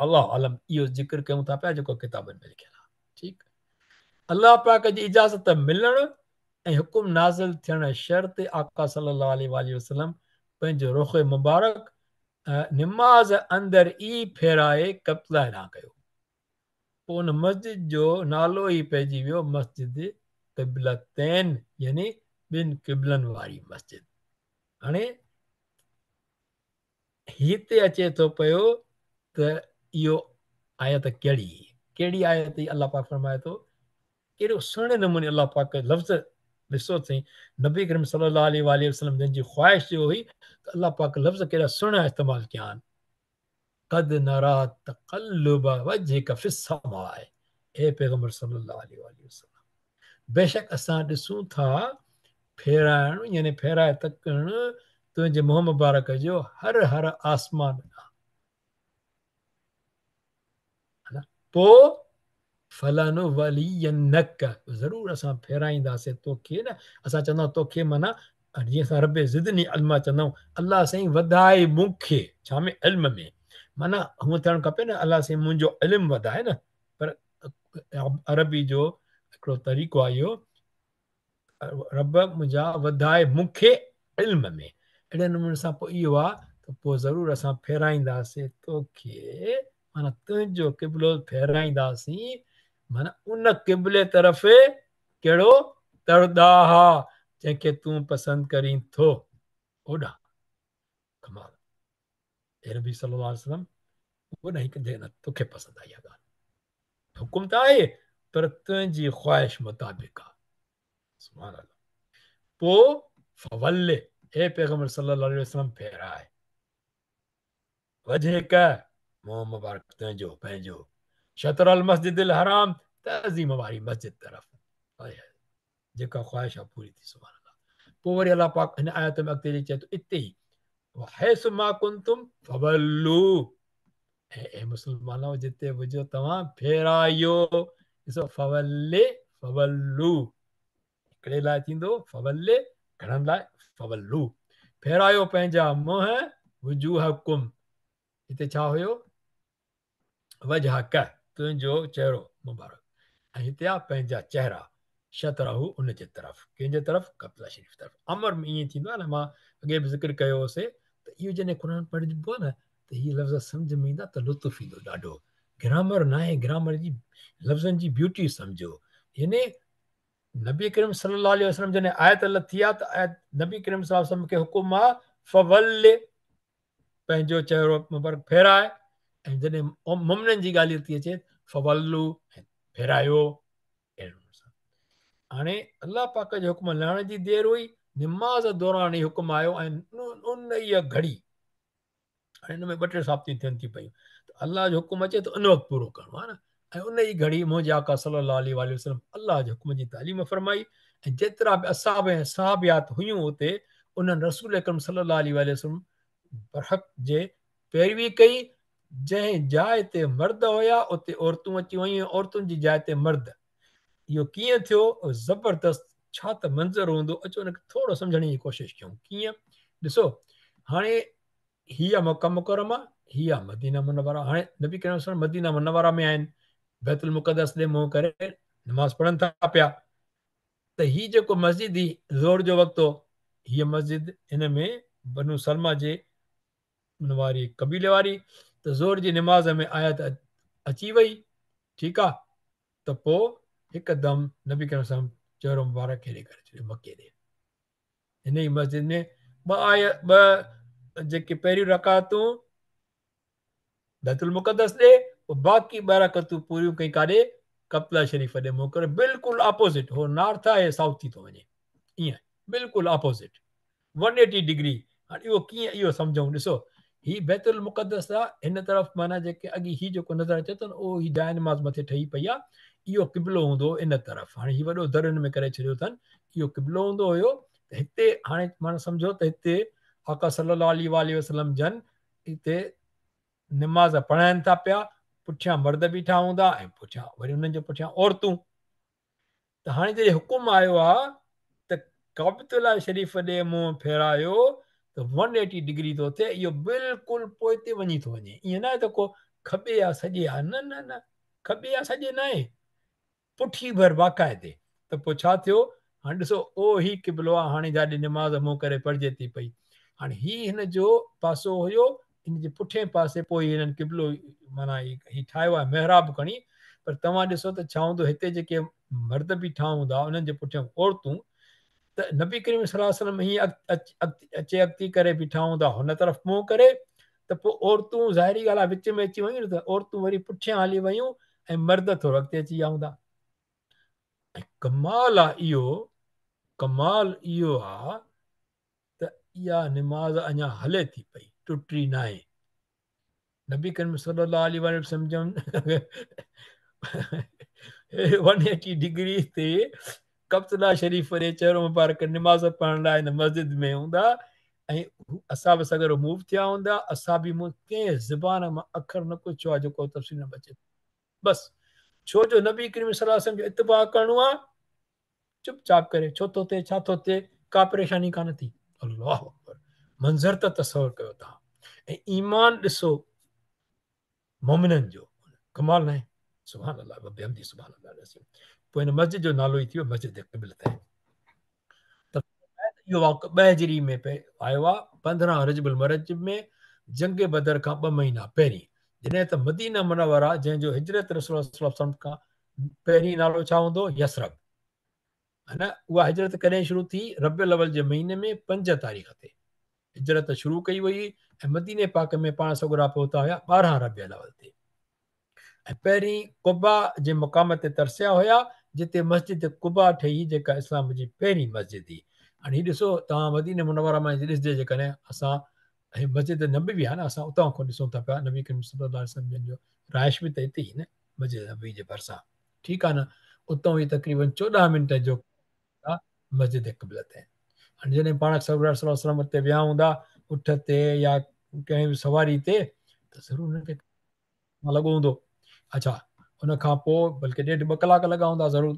الله اعلم اهو ذڪر ڪيون ٿا پيا جيڪو ڪتابن ۾ لکيل آهي. ٺيڪ. الله پاڪ جي اجازت ملڻ ۽ حڪم نازل ٿيڻ شرط آقا صلي الله عليه واٰله وسلم پنهنجو رخ مبارڪ نماز اندر ئي ڦيرائي ڪعبة الله ڏانهن ڪيو. پوء ان مسجد جو نالو ئي پئجي ويو مسجد قبلتين يعني ٻن قبلن واري مسجد. هاڻي هتي اچي ٿو پيو ته اهو آيت ڪهڙي هئي؟ ڪهڙي آيت هئي؟ الله پاڪ فرمائي ٿو ڪهڙو سهڻي نموني الله پاڪ لفظ ڏسو سائين نبي ڪريم صلي الله عليه واٰله وسلم جن جي خواهش جو هئي ته الله پاڪ لفظ ڪهڙا سهڻا استعمال ڪيا آهن. قد نرا تقلب وجهک في السماء اي پيغمبر صلي الله عليه واٰله وسلم بيشڪ اسان ڏسون ٿا ڦيرائڻ يعني ڦيرائي تڪڻ تنهنجي منهن مبارڪ جو هر هر آسمان ڏانهن. پوء فلنولينک ضرور اسان ڦيرائينداسين توکي نه اسان چوندا آهيون توکي معنيٰ جيئن اسان رب زدني علما چوندا آهيون الله سائين وڌائي مون کي ڇا ۾ علم ۾ معنيٰ هونء ٿيڻ کپي نه الله سائين منهنجو علم وڌائي نه پر عربي جو هڪڙو طريقو آهي اهو رب منهنجا وڌائي مون کي علم ۾. اهڙي نموني سان پوء اهو آ ته پوء ضرور اسان ڦيرائينداسين توکي معنيٰ تنهنجو قبلو ڦيرائينداسين معنيٰ ان قبلي طرف ڪهڙو ترضاها جنهن کي تون پسند ڪرين ٿو اوڏانهن. ڪمال اي نبي صلي الله عليه وسلم اوڏانهن هڪ جنهن توکي پسند آئي اها ڳالهه. حڪم ته آهي پر تنهنجي خواهش مطابق آ. سبحان الله. پوء فول اي پيغمبر صلي الله عليه وسلم ڦيراء وجهڪ منهن مبارڪ تنهنجو پنهنجو شطر المسجد الحرام تعظيم واري مسجد طرف. جيڪا خواهش آ پوري ٿي. سبحان الله. پوء وري الله پاڪ هن آيت ۾ اڳتي چئي ٿو اتي ئي وحيث ما ڪنتم فولو اي اي مسلمانو جتي به هجو توهان ڦيرايو ڏسو فولي فولو هڪڙي لاء ٿيندو فولي گهڻن لاء فولو ڦيرايو پنهنجا منهن وجوهڪم هتي ڇا هيو وجهڪ تنهنجو چهرو مبارڪ ۽ هتي آ پنهنجا چهرا شطره ان جي طرف ڪنهن جي طرف قبله شريف طرف امر ۾ ائين ٿيندو آ نه مان اڳي به ذڪر ڪيو هوسي ته اهو جڏهن قرآن پڙهبو آ نه ته هي لفظ سمجهه ۾ ايندا ته لطف ايندو ڏاڍو گرامر ناهي گرامر جي لفظن جي بيوٽي سمجهو يعني نبي ڪريم صلي الله عليه وسلم جڏهن آيت لٿي آ ته آيت نبي ڪريم صلي الله عليه وسلم کي حڪم آ فول پنهنجو چهرو مبارڪ ڦيراء ۽ جڏهن مؤمنن جي ڳالهه ٿي اچي فولو ڦيرايو هاڻي الله پاڪ جي حڪم لهڻ جي دير هئي نماز دوران ئي حڪم آيو ۽ ان ئي گهڙي هاڻي ان ۾ ٻه ٽي ثابتيون ٿين ٿيون پيون ته الله جو حڪم اچي ته ان وقت پورو ڪرڻو آهي نه ۽ ان ئي گهڙي منهنجي آقا صلي الله عليه واٰله وسلم الله جي حڪم جي تعليم فرمائي ۽ جيترا به اصحاب ۽ صحابيات هيون اتي انهن رسول اڪرم صلي الله عليه واٰله وسلم برحق جي پيروي ڪئي جنهن جاء تي مرد هيا اتي عورتون اچي ويون ۽ عورتن جي جاء تي مرد اهو ڪيئن ٿيو زبردست ڇا ته منظر هوندو اچو ان کي ٿورو سمجهڻ جي ڪوشش ڪيون ڪيئن ڏسو هاڻي هي آ مڪه مڪرمه هي آ مدينه منوره هاڻي نبي ڪريم صلي الله مدينه منوره ۾ آهن بيت المقدس ڏي منهن ڪري نماز پڙهن ٿا پيا ته هي جيڪو مسجد هي ظهر جو وقت هو هي مسجد هن ۾ بنو سلمه جي ان واري قبيلي واري ته ظهر جي نماز ۾ آيت اچي وئي ٺيڪ آ ته پوء هڪدم نبي ڪريم صلي الله چهرو مبارڪ هيڏي ڪري ڇڏيو مڪي ڏي هن ئي مسجد ۾ ٻه آيت ٻه جيڪي پهريون رڪعتون بيت المقدس ڏي پوء باقي ٻه رڪعتون پوريون ڪئي ڪاڏي قبله شريف ڏي منهن ڪري بلڪل اپوزٽ هو نارٿ آهي سائوٿ ٿي ٿو وڃي ائين بلڪل اپوزٽ 180 ڊگري هاڻي اهو ڪيئن اهو سمجهون ڏسو هي بيت المقدس آ، هن طرف معنيٰ جيڪي اڳي هي جيڪو نظر اچي ٿو نه اهو هي جاء نماز مٿي ٺهي پئي آ، اهو قبلو هوندو هو ان طرف. هاڻي هي وڏو در هن ۾ ڪري ڇڏيو اٿن، اهو قبلو هوندو هيو ته هتي هاڻي معنيٰ سمجهو ته هتي آقا صلي الله عليه واٰله وسلم جن هتي نماز پڙهائن ٿا پيا، پٺيان مرد بيٺا هوندا ۽ پٺيان وري انهن جي پٺيان عورتون. ته هاڻي جڏهن حڪم آيو آ ته ڪعبة الله شريف ڏي منهن ڦيرايو ته ون ايٽي ڊگري ٿو ٿئي، اهو بلڪل پوئتي وڃي ٿو وڃي، ائين ناهي ته ڪو کٻي يا سڄي آ، نه نه نه کٻي يا سڄي ناهي، پٺي ڀر باقاعدي. ته پوء ڇا ٿيو، هاڻي ڏسو اهو هي قبلو آ، هاڻي جاڏي نماز منهن ڪري پڙهجي ٿي پئي، هاڻي هي هن جو پاسو هيو، ان جي پٺئين پاسي پوء هنن قبلو معنيٰ هي ٺاهيو آهي محراب کڻي، پر توهان ڏسو ته ڇا هوندو هتي جيڪي مرد بيٺا هوندا انهن جي پٺيان عورتون ته نبي ڪريم صلي الله عليه وسلم هيئن اچي اڳتي ڪري بيٺا هوندا هن طرف منهن ڪري ته پوء عورتون ظاهري ڳالهه آهي وچ ۾ اچي ويون ته عورتون وري پٺيان هلي ويون ۽ مرد ٿورو اڳتي اچي ويا هوندا. ۽ ڪمال آ اهو ڪمال اهو آ ته اها نماز اڃا هلي ٿي پئي، ٽٽي ناهي. نبي ڪريم صلي الله عليه واٰله وسلم جن ون ايٽي ڊگري تي ڪعبة الله شريف ڏي چهرو مبارڪ نماز پڙهڻ لاء هن مسجد ۾ هوندا ۽ اصحاب سڳورا موو ٿيا هوندا، اصحابي مون ڪنهن زبان مان اکر نه ڪڇيو آهي جيڪو تفسير نه بچي بس ڇو جو نبي ڪريم صلي الله عليه وسلم جو اتباع ڪرڻو آهي. چپ چاپ ڪري ڇو ٿو ٿئي ڇا ٿو ٿئي ڪا پريشاني ڪانه ٿي. الله اڪبر منظر ته تصور ڪيو توهان ۽ ايمان ڏسو مومنن جو ڪمال ناهي سبحان الله وبحمده سبحان الله العظيم پوء هن مسجد جو نالو ئي ٿي ويو مسجد قبلتين. ته اهو واقعو 2 هجري ۾ آيو آهي 15 رجب المرجب ۾ جنگ بدر کان 2 مهينا پهرين جڏهن ته مدينه منوره جنهن جو هجرت رسول الله صلي الله عليه وسلم کان پهرين نالو ڇا هوندو هو؟ يثرب. ها نه؟ اها هجرت ڪڏهن شروع ٿي؟ ربيع الاول جي مهيني ۾ 5 تاريخ تي هجرت شروع ڪئي وئي ۽ مديني پاڪ ۾ پاڻ سڳورا پهتا هيا 12 ربيع الاول تي ۽ پهرين قبا جي مقام تي ترسيا هيا جتي مسجد قبا ٺهي جيڪا اسلام جي پهرين مسجد هئي. هاڻي هي ڏسو توهان مديني منوره مان ڏسجي جيڪڏهن اسان هي مسجد نبوي آهي نه اسان اتان کان ڏسون ٿا پيا نبي ڪريم صلي الله عليه وسلم جن جو رهائش به ته اتي ئي نه مسجد نبوي جي ڀرسان ٺيڪ آهي نه اتان ئي تقريبن 14 منٽ جو مسجد قبلتين. هاڻي جڏهن پاڻ سڳورا صلي الله عليه وسلم اتي ويا هوندا اٺ تي يا ڪنهن به سواري تي ته ضرور انهن کي لڳو هوندو. اڇا ان کان پوء بلڪه ڏيڍ ٻه ڪلاڪ لڳا هوندا ضرور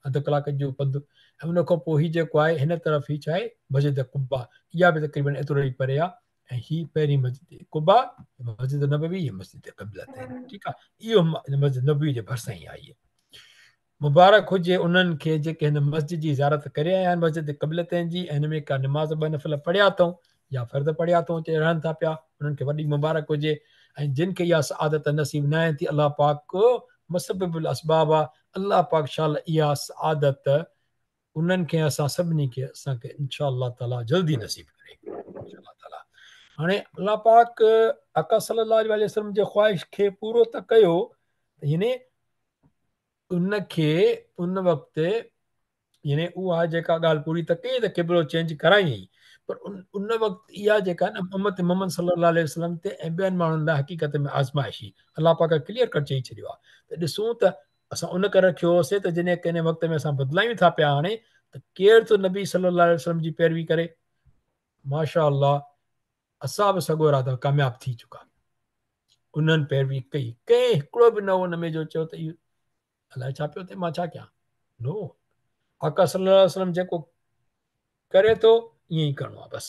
اڌ ڪلاڪ جو پنڌ ۽ ان کان پوء هي جيڪو آهي هن طرف هي ڇا آهي مسجد قبا اها به تقريبن ايترو ئي پري آهي ۽ هي پهرين مسجد قبا مسجد نبوي هي مسجد قبلتين ٺيڪ آهي اهو مسجد نبوي جي ڀرسان ئي آهي. مبارڪ هجي انهن کي جيڪي هن مسجد جي زيارت ڪري آيا آهن مسجد قبلتين جي ۽ هن ۾ ڪا نماز ٻه نفل پڙهيا اٿئون يا فرض پڙهيا اٿئون اتي رهن ٿا پيا انهن کي وڏي مبارڪ هجي ۽ جن کي اها سعادت نصيب ناهي ٿي الله پاڪ مسبب الاسباب آ الله پاڪ شال اها سعادت انهن کي اسان سڀني کي اسان کي انشاء الله تعالي جلدي نصيب ڪري انشاء الله تعالي. هاڻي الله پاڪ آقا صلي الله عليه وسلم جي خواهش کي پورو ته ڪيو يعني ان کي ان وقت يعني اها جيڪا ڳالهه پوري ته ڪئي ته قبلو چينج ڪرايائين پر ان وقت اها جيڪا نه امت محمد صلي الله عليه وسلم تي ۽ ٻين ماڻهن لاء حقيقت ۾ آزمائش هئي. الله پاڪ ڪليئر ڪٽ چئي ڇڏيو آهي ته ڏسون ته اسان ان ڪري رکيو هوسي ته جڏهن ڪنهن وقت ۾ اسان بدلايون ٿا پيا هاڻي ته ڪير ٿو نبي صلي الله عليه وسلم جي پيروي ڪري. ماشاء الله اصحاب سڳورا ته ڪامياب ٿي چڪا، انهن پيروي ڪئي، ڪنهن هڪڙو به نه هو ان ۾ جو چيو ته اهو الائي ڇا پيو ٿئي مان ڇا ڪيان. نو، آقا صلي الله عليه وسلم جيڪو ڪري ٿو ائين ئي ڪرڻو آهي بس.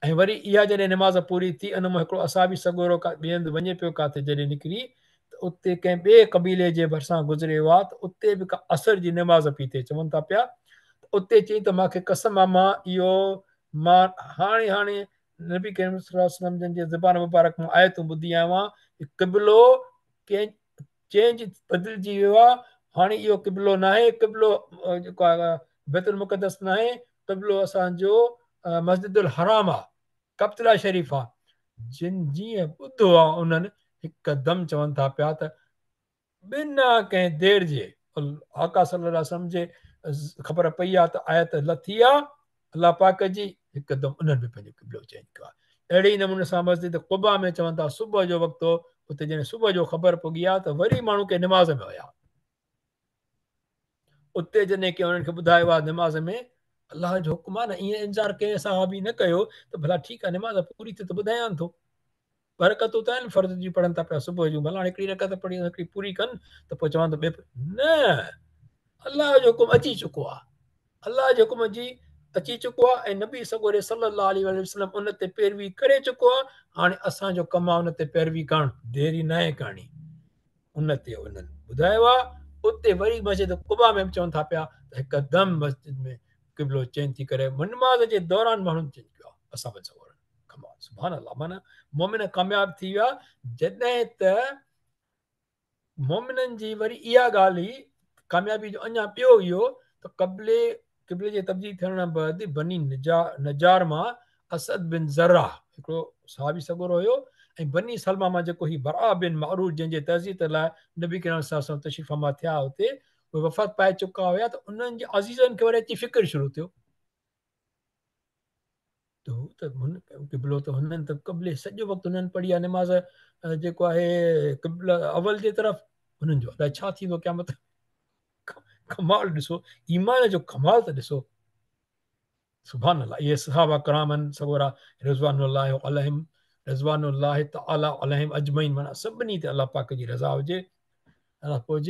۽ وري اها جڏهن نماز پوري ٿي ان مان هڪڙو اصحابي سڳورو ڪا ٻئي هنڌ وڃي پيو ڪاٿي جڏهن نڪري ته اتي ڪنهن ٻئي قبيلي جي ڀرسان گذريو آهي ته اتي به ڪا عصر جي نماز پئي ٿئي چون ٿا پيا ته اتي چئي ته مان کي قسم آ مان اهو مان هاڻي هاڻي نبي ڪريم صلي الله عليه وسلم جن جي زبان مبارڪ مان آيتون ٻڌي آيو آهيان ته قبلو چينج بدلجي ويو آهي هاڻي اهو قبلو ناهي قبلو جيڪو آهي بيت المقدس ناهي قبلو اسان جو مسجد الحرام آهي ڪعبة الله شريف آهي جن جيئن ٻڌو آهي انهن هڪدم چون ٿا پيا ته بنا ڪنهن دير جي آقا صلي الله عليه وسلم جي خبر پئي آ ته آيت لٿي آ الله پاڪ جي هڪدم انهن به پنهنجو قبلو چينج ڪيو آ. اهڙي ئي نموني سان مسجد قباء ۾ چون ٿا صبح جو وقت هو، اتي جڏهن صبح جو خبر پڳي آ ته وري ماڻهو ڪي نماز ۾ هيا. اتي جڏهن ڪنهن انهن کي ٻڌايو آ نماز ۾ الله جو حڪم آ نه ائين انتظار ڪنهن صحابي نه ڪيو ته ڀلا ٺيڪ آ نماز پوري ٿئي ته ٻڌايان ٿو. ٻه رڪعتون ته آهن فرض جون پڙهن ٿا پيا صبح جون ڀلا هاڻي هڪڙي رڪعت پڙهي هڪڙي پوري ڪن ته پوء چوان ٿو ٻي نه الله جو حڪم اچي چڪو آ الله جي حڪم جي اچي چڪو آ ۽ نبي سڳوري صلي الله عليه وآله وسلم ان تي پيروي ڪري چڪو آ هاڻي اسان جو ڪم آ ان تي پيروي ڪرڻ ديري ناهي ڪرڻي ان تي انهن ٻڌايو آ اتي وري مسجد قباء ۾ به چون ٿا پيا ته هڪدم مسجد ۾ قبلو چينج ٿي ڪري نماز جي دوران ماڻهن چينج ڪيو آ اصحابن سڳورن ڪمال سبحان الله معنيٰ مومن ڪامياب ٿي ويا جڏهن ته مومنن جي وري اها ڳالهه هئي ڪاميابي جو اڃا ٻيو اهو ته قبلي قبلي جي تبديل ٿيڻ بعد بني نجار مان اسعد بن زرعه هڪڙو صحابي سڳورو هيو ۽ بني سلمه مان جيڪو هي براء بن معرور جنهن جي تعزيت لاء نبي ڪريم صلي الله عليه وسلم تشريف فرما ٿيا اتي اهي وفات پائي چڪا هيا ته انهن جي عزيزن کي وري اچي فڪر شروع ٿيو ته هو ته هن قبلو ته هنن ته قبلي سڄو وقت هنن پڙهي آ نماز جيڪو آهي قبله اول جي طرف هنن جو الائي ڇا ٿيندو قيامت ڪمال ڏسو ايمان جو ڪمال ته ڏسو سبحان الله اهي صحابه ڪرام آهن سڳورا رضوان الله عليهم رضوان الله تعالي عليهم اجمعين معنيٰ سڀني تي الله پاڪ جي رضا هجي الله پوء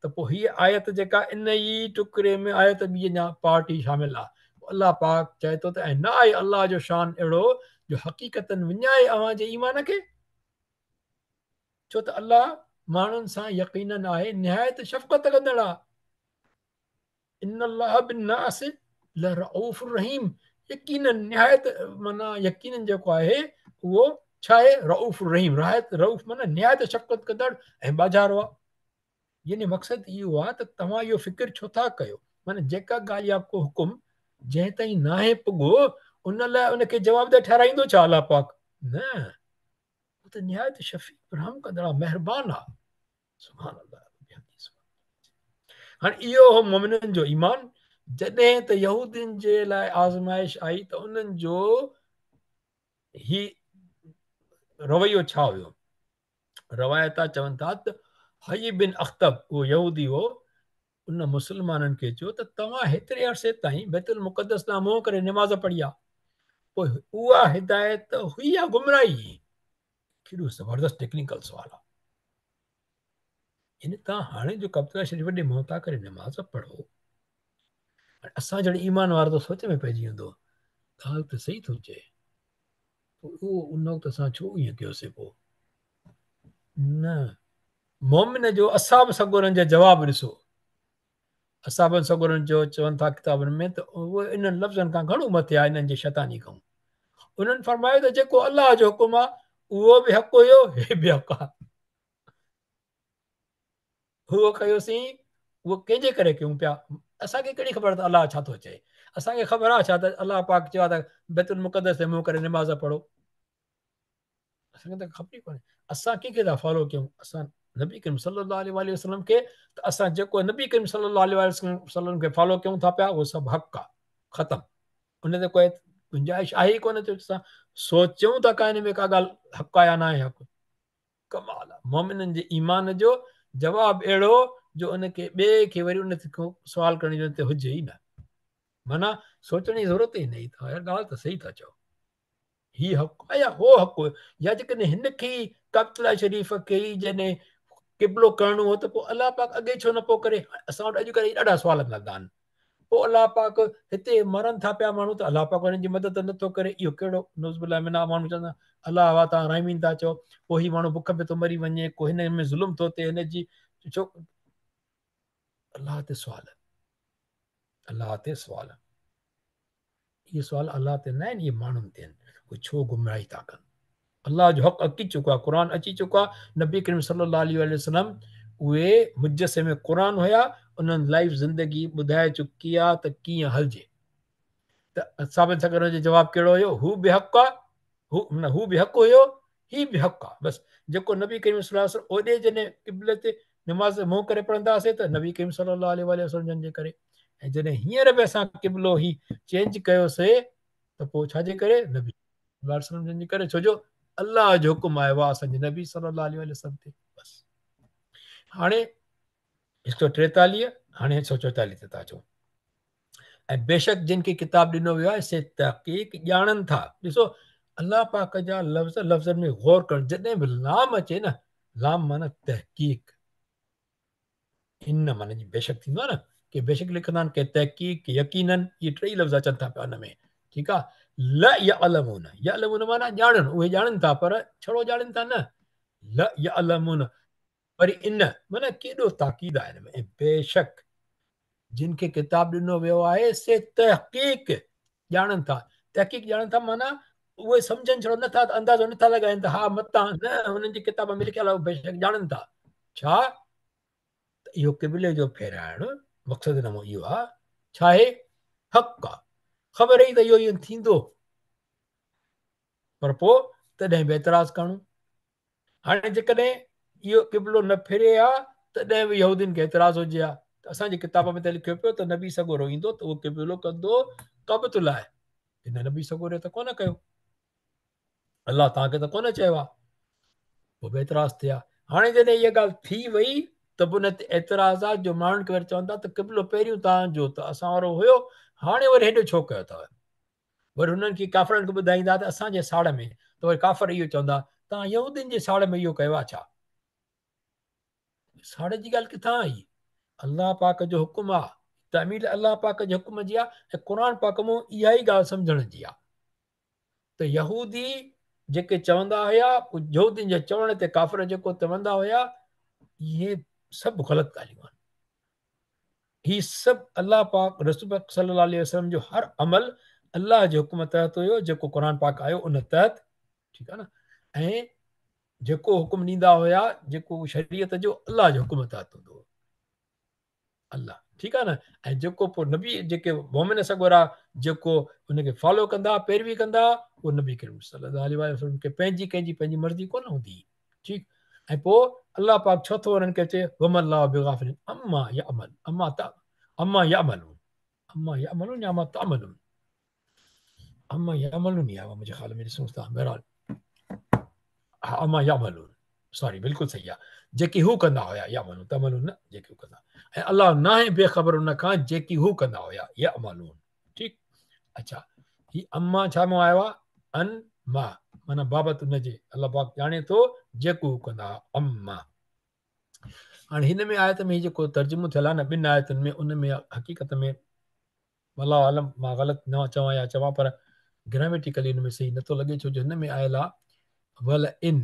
ته پوء هيء آيت جيڪا ان ئي ٽڪري ۾ آيت ٻي اڃا پارٽ ئي شامل آهي. پوء الله پاڪ چئي ٿو ته ۽ نه آهي الله جو شان اهڙو جو حقيقتاً وڃائي اوهان جي ايمان کي؟ ڇو ته الله ماڻهن سان يقيناً آهي نهايت شفقت ڪندڙ آهي. ان الله بالناس لرؤف رحيم يقيناً نهايت معنيٰ يقيناً جيڪو آهي اهو ڇا آهي رؤف رحيم رعايت رؤف معنيٰ نهايت شفقت ڪندڙ ۽ ٻاجهارو آهي يعني مقصد اهو آهي ته توهان اهو فڪر ڇو ٿا ڪيو معنيٰ جيڪا ڳالهه يا ڪو حڪم جنهن تائين ناهي پڳو ان لاء ان کي جوابده ٺهرائيندو ڇا الله پاڪ نه هو ته نهايت شفيق رحم ڪندڙ آهي مهربان آهي سبحان الله هاڻي اهو هو مؤمنن جو ايمان جڏهن ته يهودين جي لاء آزمائش آئي ته انهن جو هي رويو ڇا هيو روايتا چون ٿا ته حي بن اخطب اهو يهودي هو ان مسلمانن کي چيو ته توهان هيتري عرصي تائين بيت المقدس ڏانهن منهن ڪري نماز پڙهي آ پوء اها هدايت هئي يا گمراهي ڪيڏو زبردست ٽيڪنيڪل سوال آ يعني تان هاڻي جو ڪعبة الله شريف ڏي منهن ٿا ڪري نماز پڙهو اسان جهڙي ايمان وارو ته سوچ ۾ پئجي ويندو ڳالهه ته صحيح ٿو چئي پوء اهو ان وقت اسان ڇو ائين ڪيوسي پوء نه مومن جو اصحاب سڳورن جا جواب ڏسو اصحابن سڳورن جو چون ٿا ڪتابن ۾ ته اهي انهن لفظن کان گهڻو مٿي آهي انهن جي شيطاني کان. انهن فرمايو ته جيڪو الله جو حڪم آهي اهو به حق هيو هي به حق آهي. اهو ڪيوسين اهو ڪنهن جي ڪري ڪيون پيا اسان کي ڪهڙي خبر ته الله ڇا ٿو چئي اسان کي خبر آهي ڇا ته الله پاڪ چيو آهي ته بيت المقدس تي منهن ڪري نماز پڙهو اسان کي ته خبر ئي ڪونهي اسان ڪنهن کي ٿا فالو ڪيون اسان نبي ڪريم صلي الله عليه واله وسلم کي ته اسان جيڪو نبي ڪريم صلي الله عليه واله وسلم کي فالو ڪيون ٿا پيا اهو سڀ حق آ ختم ان تي ڪوئي گنجائش آهي ئي ڪونه ته اسان سوچيون ٿا ڪا ان ۾ ڪا ڳالهه حق آ يا نه آهي حق ڪمال آ مومنن جي ايمان جو جواب اهڙو جو ان کي ٻئي کي وري ان تي سوال ڪرڻ جو تي هجي ئي نه معنيٰ سوچڻ جي ضرورت ئي نه ته يار ڳالهه ته صحيح ٿا چئو هي حق آهي يا هو حق هو يا جيڪڏهن هن کي ئي ڪعبة الله شريف کي ئي جڏهن قبلو ڪرڻو هو ته پوء الله پاڪ اڳي ڇو نه پيو ڪري اسان وٽ اڄ ڪلهه ڏاڍا سوال ملندا آهن پوء الله پاڪ هتي مرن ٿا پيا ماڻهو ته الله پاڪ انهن جي مدد نٿو ڪري اهو ڪهڙو نعوذ بالله منه ماڻهو چوندا الله وا تان رحمين ٿا چئو پوء هي ماڻهو بک ۾ ٿو مري وڃي ڪو هن ۾ ظلم ٿو ٿئي هن جي ڇو الله تي سوال الله تي سوال اهي سوال الله تي نه آهن اهي ماڻهن تي آهن اهي ڇو گمراهي ٿا ڪن الله جو حق اچي چڪو آهي قرآن اچي چڪو آهي نبي ڪريم صلي الله عليه وآله وسلم اهي مجسمي قرآن هيا انهن لائف زندگي ٻڌائي چڪي آهي ته ڪيئن هلجي ته اصحابن سڳورن جو جواب ڪهڙو هيو هو به حق آهي هو نه هو به حق هيو هي به حق آ بس جيڪو نبي ڪريم صلي الله عليه وسلم اوڏي جڏهن قبلي تي نماز منهن ڪري پڙهندا هئاسين ته نبي ڪريم صلي الله عليه واله وسلم جن جي ڪري ۽ جڏهن هينئر به اسان قبلو هي چينج ڪيوسي ته پوء ڇا جي ڪري نبي الله عليه وسلم جن جي ڪري، ڇو جو الله جو حڪم آيو آهي اسان جي نبي صلي الله عليه وسلم تي. بس هاڻي 143، هاڻي 144 تي ٿا اچون. ۽ بيشڪ جن کي ڪتاب ڏنو ويو آهي سي تحقيق ڄاڻن ٿا. ڏسو الله پاڪ جا لفظ، لفظن ۾ غور ڪرڻ، جڏهن به لام اچي نه، لام معنيٰ تحقيق، ان معنيٰ جي بيشڪ ٿيندو آهي نه، ڪي بيشڪ لکندا آهن، ڪي تحقيق، ڪي يقينن، اهي ٽئي لفظ اچن ٿا پيا ان ۾، ٺيڪ آهي. ل يعلمون، يعلمون معنيٰ ڄاڻن، اهي ڄاڻن ٿا پر ڇڙو ڄاڻن ٿا نه، ل يعلمون، وري ان معنيٰ ڪيڏو تاڪيد آهي ان ۾، ۽ بيشڪ جن کي ڪتاب ڏنو ويو آهي سي تحقيق ڄاڻن ٿا. تحقيق ڄاڻن ٿا معنيٰ اهي سمجهن ڇڙو نٿا، اندازو نٿا لڳائين ته ها متان نه، هنن جي ڪتاب ۾ لکيل آهي، بيشڪ ڄاڻن ٿا. ڇا ته اهو قبلي جو ڦيرائڻ مقصد هن مان اهو آهي، ڇا آهي؟ حق آهي، خبر هئي ته اهو ائين ٿيندو، پر پوء تڏهن به اعتراض ڪرڻو. هاڻي جيڪڏهن اهو قبلو نه ڦري ها تڏهن به يهودين کي اعتراض هجي ها ته اسان جي ڪتاب ۾ ته لکيو پيو ته نبي سڳورو ايندو ته اهو قبلو ڪندو ڪعبة الله، هن نبي سڳوري ته ڪونه ڪيو، الله توهان کي ته ڪونه چيو آهي، پوء به اعتراض ٿيا. هاڻي جڏهن اها ڳالهه ٿي وئي ته به ان تي اعتراض آهي جو ماڻهن کي وري چون ٿا ته قبلو پهريون توهان جو ته اسان وارو هيو، هاڻي وري هيڏو ڇو ڪيو اٿو؟ وري هنن کي ڪافرن کي ٻڌائيندا ته اسان جي ساڙ ۾، ته وري ڪافر اهو چوندا، توهان يهودين جي ساڙ ۾ اهو ڪيو آهي ڇا؟ ساڙ جي ڳالهه ڪٿان آئي؟ الله پاڪ جو حڪم آ، تعميل الله پاڪ جي حڪم جي آ ۽ قرآن پاڪ مون اها ئي ڳالهه سمجهڻ جي آ ته يهودي جيڪي چوندا هيا، يهودين جي چوڻ تي ڪافر جيڪو چوندا هيا، اهي سڀ غلط ڳالهيون آهن. هي سڀ الله پاڪ رسول پاڪ صلي الله عليه وسلم جو هر عمل الله جي حڪم تحت هيو، جيڪو قرآن پاڪ آيو ان تحت، ٺيڪ آ نه، ۽ جيڪو حڪم ڏيندا هيا جيڪو شريعت جو الله جي حڪم تحت هوندو هو الله، ٺيڪ آ نه، ۽ جيڪو پوء نبي جيڪي مومن سڳورا جيڪو ان کي فالو ڪندا پيروي ڪندا اهو نبي ڪريم صلي الله عليه وسلم کي پنهنجي ڪنهن جي پنهنجي مرضي ڪونه هوندي، ٺيڪ. ۽ پوء الله پاڪ ڇو ٿو انهن کي چئي وما الله بغافل عما يعمل، عما تا، عما يعملون، عما يعملون يا عما تعملون، عما يعملون يا منهنجي خيال ۾ ڏسون ٿا، بهرحال ها عما يعملون، سوري بالڪل صحيح آ، جيڪي هو ڪندا هيا، يعملون تعملون نه، جيڪي هو ڪندا، ۽ الله ناهي بي خبر ان کان جيڪي هو ڪندا هيا، يعملون، ٺيڪ. اڇا هي اما ڇا مان آيو آ؟ ان ما معنيٰ بابت ان جي، الله پاڪ ڄاڻي ٿو جيڪو هو ڪندا هئا. اما هاڻي هن ۾ آيت ۾ هي جيڪو ترجمو ٿيل آ نه ٻن آيتن ۾ ان ۾ حقيقت ۾ والله اعلم مان غلط نه چوان يا چوان پر گراميٽيڪلي ان ۾ صحيح نٿو لڳي، ڇو جو هن ۾ آيل آ ول ان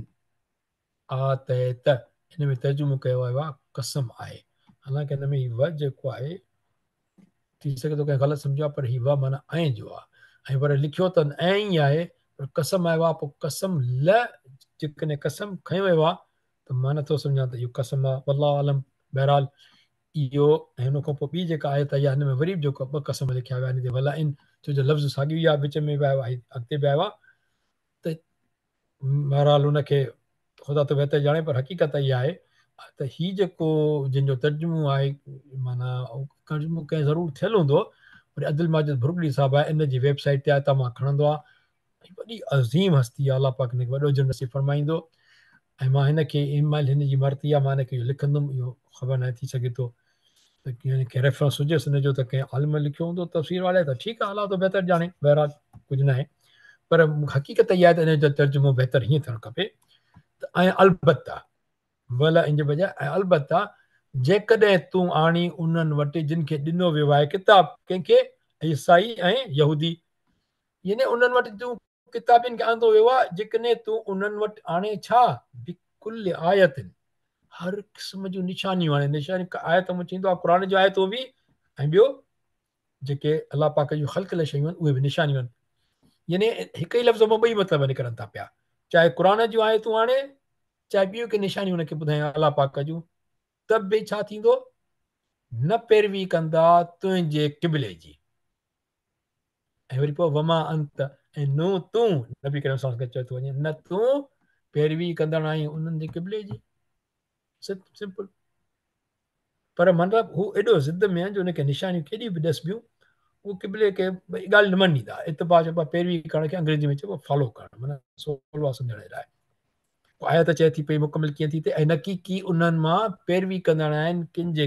آتيت، ان ۾ ترجمو ڪيو ويو آهي قسم آهي، حالانڪه ان ۾ هي و جيڪو آهي ٿي سگهي ٿو ڪنهن غلط سمجهيو آهي، پر هي و معنيٰ ۽ جو آهي ۽ پر لکيو ته ۽ ئي آهي، پر قسم آيو آهي، پوء قسم ل جيڪڏهن قسم کنيو ويو آهي ته مان نٿو سمجهان ته اهو قسم آهي، والله اعلم. بهرحال اهو ۽ ان کان پوء ٻي جيڪا آيت آئي آهي ان ۾ وري به جيڪو ٻه قسم لکيا ويا آهن، هتي ولئن ڇو جو لفظ ساڳيو ئي آهي، وچ ۾ به آيو آهي اڳتي به آيو آهي، ته بهرحال ان کي خدا ٿو بهتر ڄاڻي، پر حقيقت اها آهي ته هي جيڪو جن جو ترجمو آهي معنيٰ ترجمو ڪنهن ضرور ٿيل هوندو، پر عبدالماجد ڀرڳڙي صاحب آهي ان جي ويب سائيٽ تي آهي ته مان کڻندو آهي، وڏي عظيم هستي آهي، الله پاڪ هن کي وڏو اجر نصيب فرمائيندو ۽ مان هن کي اي ميل هن جي مرتي آهي، مان هن کي اهو لکندم، اهو خبر ناهي ٿي سگهي ٿو ته ڪنهن کي ريفرنس هجيس ان جو ته ڪنهن عالم لکيو هوندو تفسير واري ته ٺيڪ آهي، الله ٿو بهتر ڄاڻي، بهرحال ڪجهه ناهي، پر حقيقت اها آهي ته ان جو ترجمو بهتر هيئن ٿيڻ کپي ته ۽ البته ولا ان جي بجاء ۽ البته جيڪڏهن تون آڻي انهن وٽ جن کي ڏنو ويو آهي ڪتاب، ڪنهن کي؟ عيسائي ۽ يهودي، يعني انهن وٽ تون ڪتابين کي آندو ويو آهي، جيڪڏهن تون انهن وٽ آڻي ڇا؟ بڪل آيت، هر قسم جون نشانيون آڻي، نشاني آيت مون چيندو آهي قرآن جون آيتون به ۽ ٻيو جيڪي الله پاڪ جون خلقيل شيون آهن اهي به نشانيون آهن، يعني هڪ ئي لفظ مان ٻئي مطلب نڪرن ٿا پيا، چاهي قرآن جون آيتون آڻي چاهي ٻيون ڪي نشانيون ان کي ٻڌايان الله پاڪ جون، ته به ڇا ٿيندو؟ نه پيروي ڪندا تنهنجي قبلي جي. ۽ وري پوء وما انت ۽ نو تون، نبي ڪريم صلي الله عليه وسلم کي چيو ٿو وڃي، نه تون پيروي ڪندڙ آهين انهن جي قبلي جي. سمپل. پر مطلب هو ايڏو ضد ۾ آهن جو ان کي نشانيون ڪيڏيون به ڏسبيون اهو قبلي کي ڀئي ڳالهه نه مڃيندا. اتباع چئبو آهي پيروي ڪرڻ کي، انگريزي ۾ چئبو آهي فالو ڪرڻ، معنيٰ سولو آهي سمجهڻ جي لاء. پوء آيت چئي ٿي پئي مڪمل ڪيئن ٿي ٿئي، ۽ نڪي ڪي انهن مان پيروي ڪندڙ آهن ڪن جي،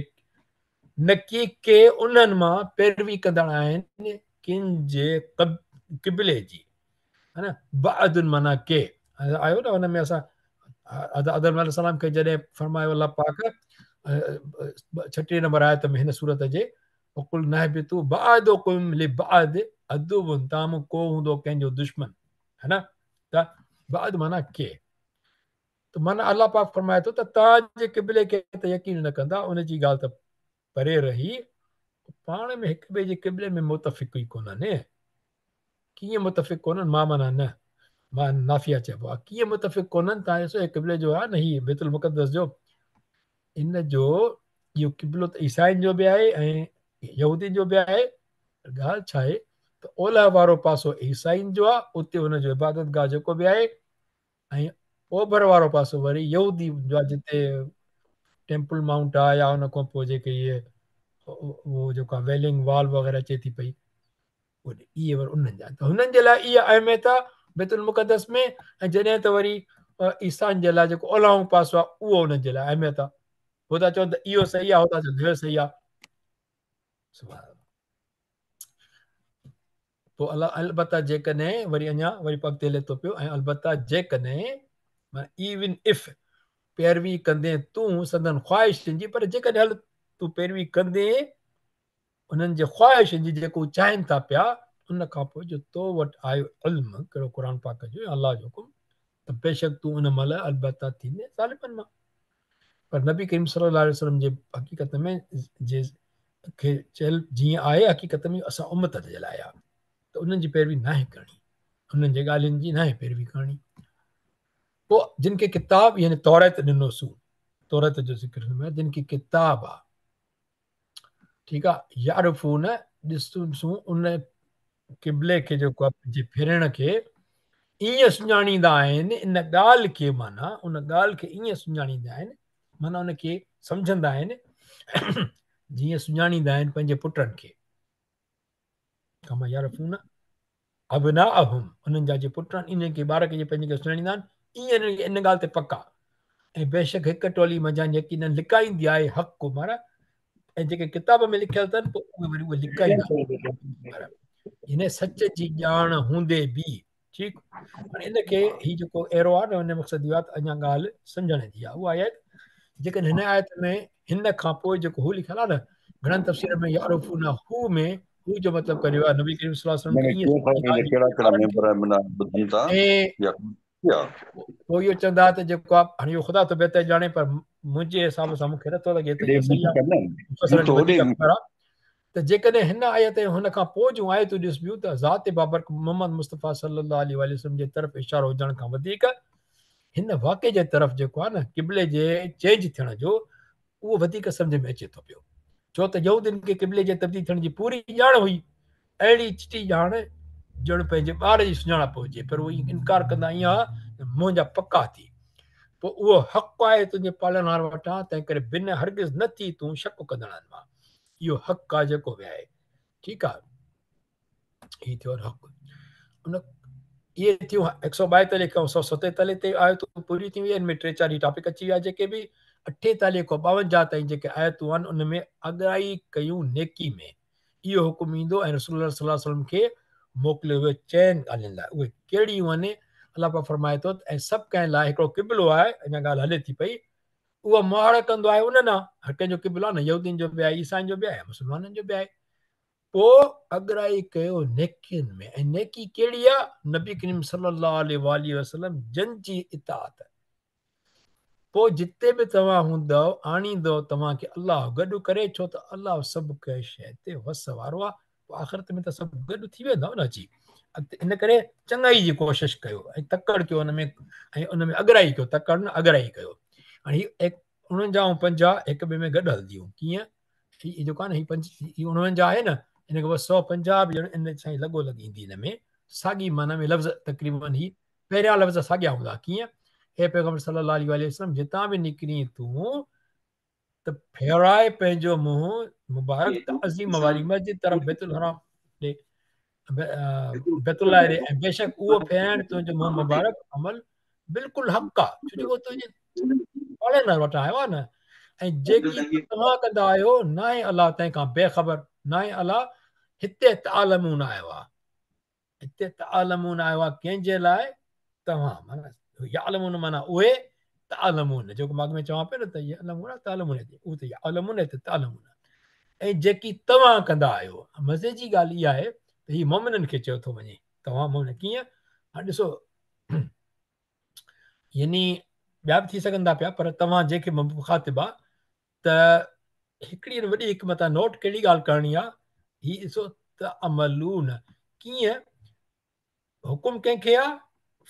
نڪي ڪي انهن مان پيروي ڪندڙ آهن ڪن جي قبلي جي، ها نه، بعض معنيٰ ڪي آيو نه ان ۾ اسان آدم عليه السلام کي جڏهن فرمايو الله پاڪ 36 نمبر آيت ۾ هن سورت جي وقلنا اهبطوا بعضڪم لبعض عدو، توهان مان ڪو هوندو ڪنهن جو دشمن، ها نه، ته بعض معنيٰ ڪي، ته معنيٰ الله پاڪ فرمائي ٿو ته توهان جي قبلي کي ته يقين نه ڪندا، ان جي ڳالهه ته پري رهي، پاڻ ۾ هڪ ٻئي جي قبلي ۾ متفق ئي ڪونهن. ڪيئن متفق ڪونهن؟ ما معنيٰ نه، ما نافيه چئبو آهي. ڪيئن متفق ڪونهن؟ توهان ڏسو هي قبلي جو آهي نه، هي بيت المقدس جو، ان جو اهو قبلو ته عيسائين جو به آهي ۽ يهودين جو به آهي. ڳالهه ڇا آهي ته اولهه وارو پاسو عيسائين جو آهي، اتي ان جو عبادت گاهه جيڪو به آهي، ۽ اوڀر وارو پاسو وري يهودي جو آهي، جتي ٽيمپل مائونٽ آهي يا ان کان پوء جيڪي اهي اهو جيڪو آهي ويلنگ وال وغيره اچي ٿي پئي، اهي وري انهن جا، ته هنن جي لاء اها اهميت آهي بيت المقدس ۾، ۽ جڏهن ته وري عيسائين جي لاء جيڪو اولاهون پاسو آهي اهو انهن جي لاء اهميت آهي. هو ٿا چون ته اهو صحيح آهي، هو ٿا چون اهو صحيح آهي. سبحان الله. پوء الله البته جيڪڏهن وري اڃا وري پوء اڳتي هلي ٿو پيو، ۽ البته جيڪڏهن معنيٰ ايون if پيروي ڪندين تون سندن خواهشن جي، پر جيڪڏهن هل تون پيروي ڪندين انهن جي خواهشن جي جيڪو هو چاهين ٿا پيا، ان کان پوء جو تو وٽ آيو علم، ڪهڙو قرآن پاڪ جو يا الله جو حڪم، ته بيشڪ تون ان مهل البته ٿيندين ظالمن مان. پر نبي ڪريم صلي الله عليه وسلم جي حقيقت ۾ جي کي چيل جيئن آهي حقيقت ۾ اسان امت جي لاء آهي ته انهن جي پيروي ناهي ڪرڻي، انهن جي ڳالهين جي ناهي پيروي ڪرڻي. پوء جن کي ڪتاب يعني توريت ڏنوسون، توريت جو ذڪر هن ۾ جن کي ڪتاب آ، ٺيڪ آ، يعرفون ڏسون ان قبلي کي جيڪو آ پنهنجي ڦيرڻ کي ائين سڃاڻيندا آهن، ان ڳالهه کي معنيٰ ان ڳالهه کي ائين سڃاڻيندا آهن معنيٰ ان کي سمجهندا آهن جيئن سڃاڻيندا آهن پنهنجي پٽن کي. ڪما يعرفون ابناءهم انهن جا جي پٽ آهن انهن کي ٻار کي جي پنهنجي کي سڃاڻيندا آهن ائين انهن کي ان ڳالهه تي پڪ آهي ۽ بيشڪ هڪ ٽولي منجهان يقينن لڪائيندي آهي حق معنيٰ ۽ جيڪي ڪتاب ۾ لکيل اٿن پوء اهي وري اهي لڪائيندا پر هن سچ جي ڄاڻ هوندي به ٺيڪ هاڻي ان کي هي جيڪو ايرو آهي نه ان مقصد اهو آهي ته اڃا ڳالهه سمجهڻ جي آهي اها آيت جيڪڏهن هن آيت ۾ هن کان پوء جيڪو هو لکيل آهي نه گهڻن تفسير ۾ يعرفون هو ۾ هو جو مطلب ڪريو آهي نبي ڪريم صلي الله عليه وسلم کي ائين ڪهڙا ڪهڙا ميمبر ٻڌن ٿا يا پوء اهو چوندا ته جيڪو آهي هاڻي اهو خدا ٿو بهتر ڄاڻي پر منهنجي حساب سان مون کي نٿو لڳي ته اهو صحيح آهي ته جيڪڏهن هن آيت ۽ هن کان پوء جون آيتون ڏسبيون ته ذات بابرڪت محمد مصطفيٰ صلي الله عليه واٰله وسلم جي طرف اشارو هجڻ کان وڌيڪ هن واقعي جي طرف جيڪو آهي نه قبلي جي چينج ٿيڻ جو اهو وڌيڪ سمجهه ۾ اچي ٿو پيو ڇو ته يهودين کي قبلي جي تبديل ٿيڻ جي پوري ڄاڻ هئي اهڙي چٽي ڄاڻ ڄڻ پنهنجي ٻار جي سڃاڻپ هجي پر اهي انڪار ڪندا ائين ها منهنجا پڪا ٿي پوء اهو حق آهي تنهنجي پالڻهار وٽان تنهن ڪري بنهه هرگز نه ٿي تون شڪ ڪندڙن مان اهو حق آ جيڪو به آهي ٺيڪ آ هي ٿيو حق ان اهي ٿيون هڪ سؤ ٻائيتاليهه کان سؤ ستيتاليهه تائين آيتون پوريون ٿي ويون ان ۾ ٽي چار هي ٽاپڪ اچي ويا جيڪي به اٺيتاليهه کان ٻاونجاهه تائين جيڪي آيتون آهن ان ۾ اڳرائي ڪيون نيڪي ۾ اهو حڪم ايندو ۽ رسول الله صلي الله عليه وسلم کي موڪليو ويو چئن ڳالهين لاء اهي ڪهڙيون آهن الله پاڪ فرمائي ٿو ۽ سڀ ڪنهن لاء هڪڙو قبلو آهي اڃا ڳالهه هلي ٿي پئي اهو مهاڙ ڪندو آهي ان ڏانهن، هر ڪنهن جو قبلو آهي نه، يهودين جو به آهي، عيسائين جو به آهي، مسلمانن جو به آهي. پوء اڳرائي ڪيو نيڪين ۾ ۽ نيڪي ڪهڙي آهي؟ نبي ڪريم صلي الله عليه واٰله وسلم جن جي اطاعت. پوء جتي به توهان هوندؤ آڻيندو توهان کي الله گڏ ڪري ڇو ته الله سڀ ڪنهن شيء تي وس وارو آهي. پوء آخرت ۾ ته سڀ گڏ ٿي ويندؤ نه اچي. اڳتي ان ڪري چڱائي جي ڪوشش ڪيو ۽ تڪڙ ڪيو ان ۾ ۽ ان ۾ اڳرائي ڪيو، تڪڙ نه اڳرائي ڪيو. هاڻي هي 49 ۽ 50 هڪ ٻئي ۾ گڏ هلنديون. ڪيئن؟ هي جيڪو آهي نه هي پنج هي 49 آهي نه ان کان پوء 150 به ڄڻ ان سان ئي لڳو لڳ ايندي هن ۾ ساڳي معنيٰ ۾ لفظ تقريبن هي پهريان لفظ ساڳيا هوندا. ڪيئن؟ اي پيغمبر صلي الله عليه واٰله وسلم جتان به نڪرين تون ته ڦيرائي پنهنجو منهن مبارڪ تعظيم واري مسجد طرف بيت الحرام. ڏي بيت الله ڏي ۽ بيشڪ اهو ڦيرائڻ تنهنجو منهن مبارڪ عمل بلڪل حق آ ڇو جو اهو تنهنجي پالڻهار وٽان آيو آ نه ۽ جيڪي توهان ڪندا آهيو ناهي الله تنهن کان بي خبر ناهي الله هتي تعلمون آيو آ هتي تعلمون آيو آ ڪنهن جي لاء توهان معنيٰ يعلمون معنيٰ اهي تعلمون جيڪو مان اڳ ۾ چوان پيو نه ته يعلمون تعلمون اهو ته يعلمون هتي تعلمون ۽ جيڪي توهان ڪندا آهيو مزي جي ڳالهه اها آهي ته هي مؤمنن کي چيو ٿو وڃي توهان مؤمن ڪيئن هاڻي ڏسو يعني ٻيا به ٿي سگهن ٿا پيا پر توهان جنهن کي مخاطب آ ته هڪڙي وڏي حڪمت آ نوٽ ڪهڙي ڳالهه ڪرڻي آ هي ڏسو تعملون ڪيئن حڪم ڪنهن کي آ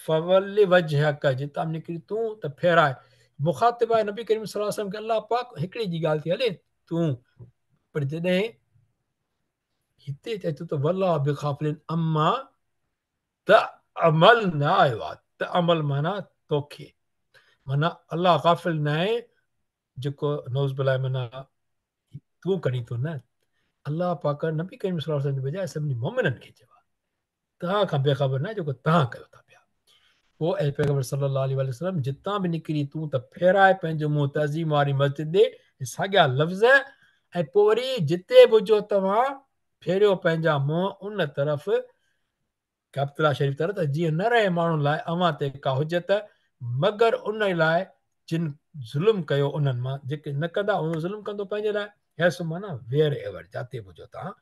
فول وجهڪ جتان نڪري تون ته ڦيرائي مخاطب آهي نبي ڪريم صلي الله عليه وسلم کي الله پاڪ هڪڙي جي ڳالهه ٿي هلي تون پر جڏهن هتي چئي ٿو ته والله بغافل عما تعمل نه آيو آ تعمل معنيٰ توکي معنيٰ الله غافل ناهي جيڪو نعوذ بالله معنيٰ تون ڪرين ٿو نه الله پاڪ نبي ڪريم صلي الله عليه وسلم جي بجاء سڀني مؤمنن کي چيو آ توهان کان بي خبر ناهي جيڪو توهان ڪيو ٿا پيا پوء اي پيغمبر صلي الله عليه وسلم جتان به نڪري تون ته ڦيرائي پنهنجو منهن تعظيم واري مسجد ڏي ساڳيا لفظ ۽ پوء وري جتي به هجو توهان ڦيريو پنهنجا منهن ان طرف ڪعبة الله شريف طرف ته جيئن نه رهي ماڻهن لاء اوهان تي ڪا حجت مگر ان لاء جن ظلم ڪيو انهن مان جيڪي نه ڪندا اهو ظلم ڪندو پنهنجي لاء حيث معنيٰ ويئر ايور جاتي به هجو توهان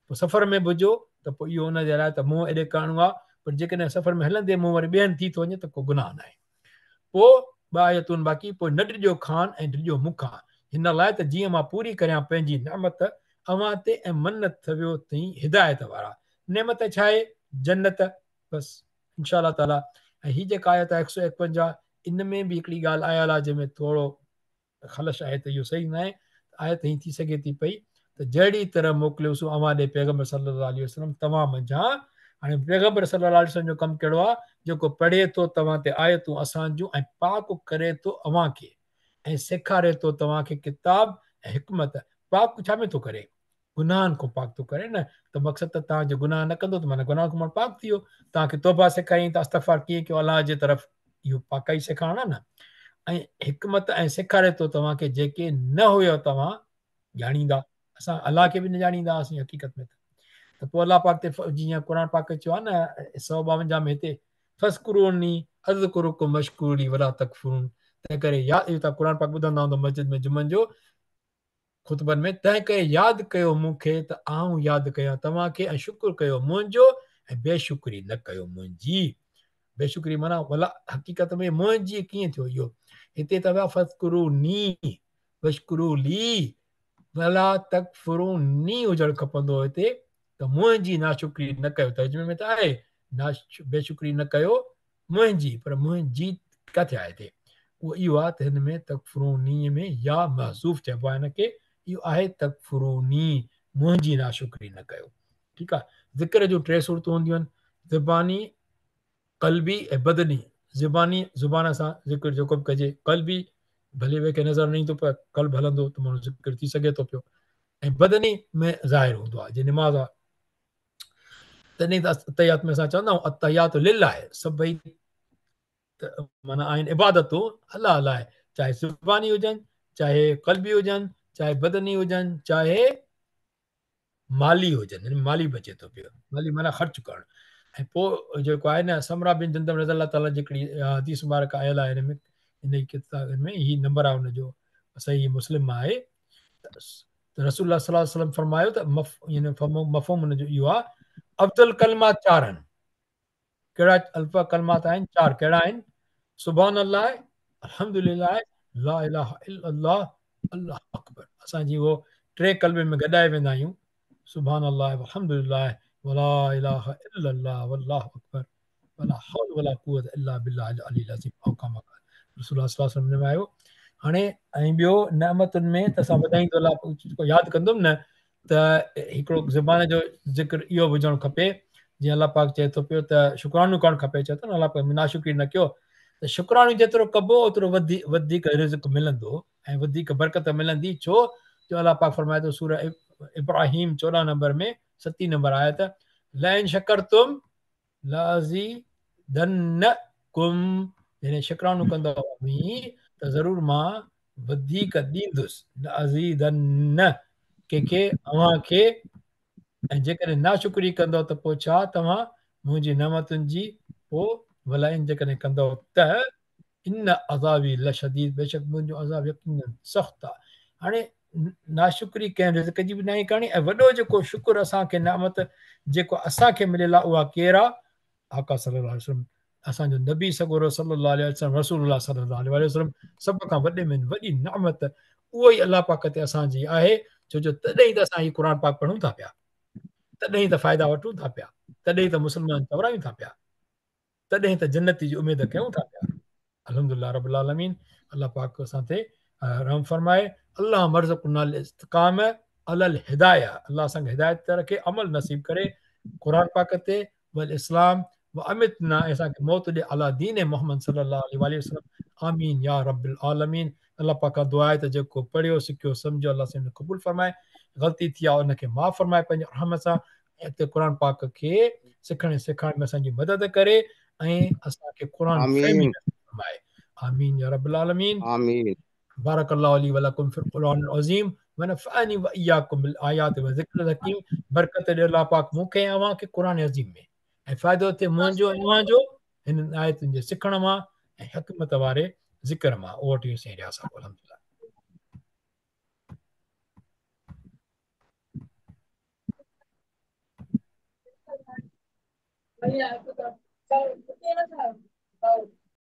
پوء سفر ۾ به هجو ته پوء اهو ان جي لاء ته منهن ايڏي ڪرڻو آهي پر جيڪڏهن سفر ۾ هلندي منهن وري ٻئي هنڌ ٿي ٿو وڃي ته ڪو گناهه ناهي پوء ٻه آيتون باقي پوء نه ڊڄو کان ۽ ڊڄو مون کان هن لاء ته جيئن مان پوري ڪريان پنهنجي نعمت اوهان تي ۽ من ٿيو ٿئين هدايت وارا نعمت ڇا آهي؟ جنت بس ان شاء الله تعالي ۽ هي جيڪا آيت آهي 151 ان ۾ به هڪڙي ڳالهه آيل آهي جنهن ۾ ٿورو خلش آهي ته اهو صحيح ناهي ته آيت هيئن ٿي سگهي ٿي پئي ته جهڙي طرح موڪليوسون اوهان ڏي پيغمبر صلي الله عليه وسلم توهان منجهان هاڻي پيغمبر صلي الله عليه وسلم جو ڪم ڪهڙو آهي جيڪو پڙهي ٿو توهان تي آيتون اسان جون ۽ پاڪ ڪري ٿو اوهان کي ۽ سيکاري ٿو توهان کي ڪتاب ۽ حڪمت پاڪ ڇا ۾ ٿو ڪري گناهن کان پاڪ ٿو ڪري نه ته مقصد ته توهان جو گناهه نه ڪندو ته معنيٰ گناهن کان ماڻهو پاڪ ٿي ويو توهان کي توبه سيکاريائين ته استغفار ڪيئن ڪيو الله جي طرف اهو پاڪائي سيکارڻ آهي نه ۽ حڪمت ۽ سيکاري ٿو توهان کي جيڪي نه هيو توهان ڄاڻيندا اسان الله کي به نه ڄاڻيندا هئاسين حقيقت ۾ ته پوء الله پاڪ تي جيئن قرآن پاڪ چيو آهي نه 152 ۾ هتي فاذڪروني اذڪرڪم واشڪروا لي ولا تڪفرون تنهن ڪري ياد اهو توهان قرآن پاڪ ٻڌندا هوندو مسجد ۾ جمعن جو خطبن ۾، تنهنڪري ياد ڪيو مون کي ته آئون ياد ڪيان توهان کي ۽ شڪر ڪيو منهنجو ۽ بي شڪري نه ڪيو منهنجي. بي شڪري معنيٰ ولا حقيقت ۾ منهنجي ڪيئن ٿيو اهو؟ هتي ته ويا فاذڪروني واشڪروا لي ولا تڪفروني هجڻ کپندو هتي ته منهنجي ناشڪري نه ڪيو ترجمي ۾ ته آهي بي شڪري نه ڪيو منهنجي پر منهنجي ڪٿي آهي هتي؟ اهو اهو آهي ته هن ۾ تڪفروني ۾ يا محذوف چئبو آهي هن کي اهو آهي تڪفروني منهنجي ناشڪري نه ڪيو ٺيڪ آهي ذڪر جون ٽي صورتون هونديون آهن زباني قلبي ۽ بدني زباني زبان سان ذڪر جيڪو به ڪجي قلبي ڀلي ٻئي کي نظر نه ايندو پر قلب هلندو ته ماڻهو ذڪر ٿي سگهي ٿو پيو ۽ بدني ۾ ظاهر هوندو آهي جي نماز آهي تڏهن ته التحيات ۾ اسان چوندا آهيون التحيات لله سڀئي معنيٰ آهن عبادتون الله لاء چاهي زباني هجن چاهي قلبي هجن چاهي بدني هجن چاهي مالي هجن يعني مالي بچي ٿو پيو مالي معنيٰ خرچ ڪرڻ ۽ پوء جيڪو آهي نه سمره بن جندب رضي الله تعالٰي جيڪڙي حديث مبارڪ آيل آهي هن ۾ ان ڪتاب ۾ هي نمبر آهي ان جو صحيح مسلم مان آهي ته رسول الله صلي الله عليه وسلم فرمايو ته يعني مفهوم ان جو اهو آهي افضل ڪلمات چار آهن ڪهڙا الفا ڪلمات آهن چار ڪهڙا آهن سبحان الله الحمد لله لا اله الا الله الله اڪبر اسان جي اهو ٽي ڪلمي ۾ گڏائي ويندا آهيون سبحان الله والحمد لله ولا اله الا الله والله اڪبر ولا حول ولا قوت الا بالله العلي العظيم او ڪما قال رسول الله صلي الله عليه وسلم فرمايو هاڻي ۽ ٻيو نعمتن ۾ ته اسان وڌائيندو الله ياد ڪندم نه ته هڪڙو زبان جو ذڪر اهو به هجڻ کپي جيئن الله پاڪ چئي ٿو پيو ته شڪرانو ڪرڻ کپي چئي ٿو نه الله پاڪ ناشڪري نه ڪيو ته شڪرانو جيترو ڪبو اوترو وڌيڪ رزق ملندو ۽ وڌيڪ برڪت ملندي ڇو جو الله پاڪ فرمائي ٿو سوره ابراهيم 14 نمبر ۾ ستين نمبر آيت، لئن شڪرتم لازيدنڪم، جڏهن شڪرانو ڪندؤ اوهين ته ضرور مان وڌيڪ ڏيندس. لازيدن ڪنهن کي؟ اوهان کي. ۽ جيڪڏهن ناشڪري ڪندؤ ته پوء ڇا توهان منهنجي نعمتن جي پوء ولئن جيڪڏهن ڪندؤ ته ان عذابي لشديد، بيشڪ منهنجو عذاب يقيناً سخت آهي. هاڻي ناشڪري ڪنهن رزق جي به ناهي ڪرڻي ۽ وڏو جيڪو شڪر اسان کي نعمت جيڪو اسان کي مليل آهي اها ڪير آهي؟ آقا صلي الله عليه وسلم، اسان جو نبي سڳورو صلي الله عليه وسلم، رسول الله صلي الله عليه وسلم سڀ کان وڏي ۾ وڏي نعمت اهو ئي الله پاڪ تي اسان جي آهي، ڇو جو تڏهن ئي ته اسان هي قرآن پاڪ پڙهون ٿا پيا، تڏهن ئي ته فائدا وٺون ٿا پيا، تڏهن ئي ته مسلمان چورايون ٿا پيا، تڏهن ته جنت جي اميد ڪيون ٿا پيا. الحمدلله رب العالمين، الله پاڪ اسان تي رحم فرمائي. الله مرزقنا الاستقامه علي الهدايه، الله اسان کي هدايت تي رکي، عمل نصيب ڪري قرآن پاڪ تي، والاسلام وامتنا، ۽ اسان کي موت ڏي علي دين محمد صلي الله عليه واله وسلم، آمين يا رب العالمين. الله پاڪ کان دعا آهي ته جيڪو پڙهيو سکيو سمجهيو الله سائين قبول فرمائي، غلطي ٿي آهي ان کي معاف فرمائي پنهنجي رحم سان، ۽ اڳتي قرآن پاڪ کي سکڻ ۽ سيکارڻ ۾ اسان جي مدد ڪري ۽ اسان کي قرآن فهمي نصيب فرمائي، آمين يا رب العالمين. آمين. بارڪ الله لي ولڪم في القرآن العظيم ونفعني واياڪم بالآيات والذڪر الحڪيم. برڪت ڏي الله پاڪ مون کي ۽ اوهان کي قرآن عظيم ۾، ۽ فائدو ٿئي منهنجو ۽ اوهان جو هنن آيتن جي سکڻ مان ۽ حڪمت واري ذڪر مان. اوور ٽو you سائين رياض صاحب. الحمدلله.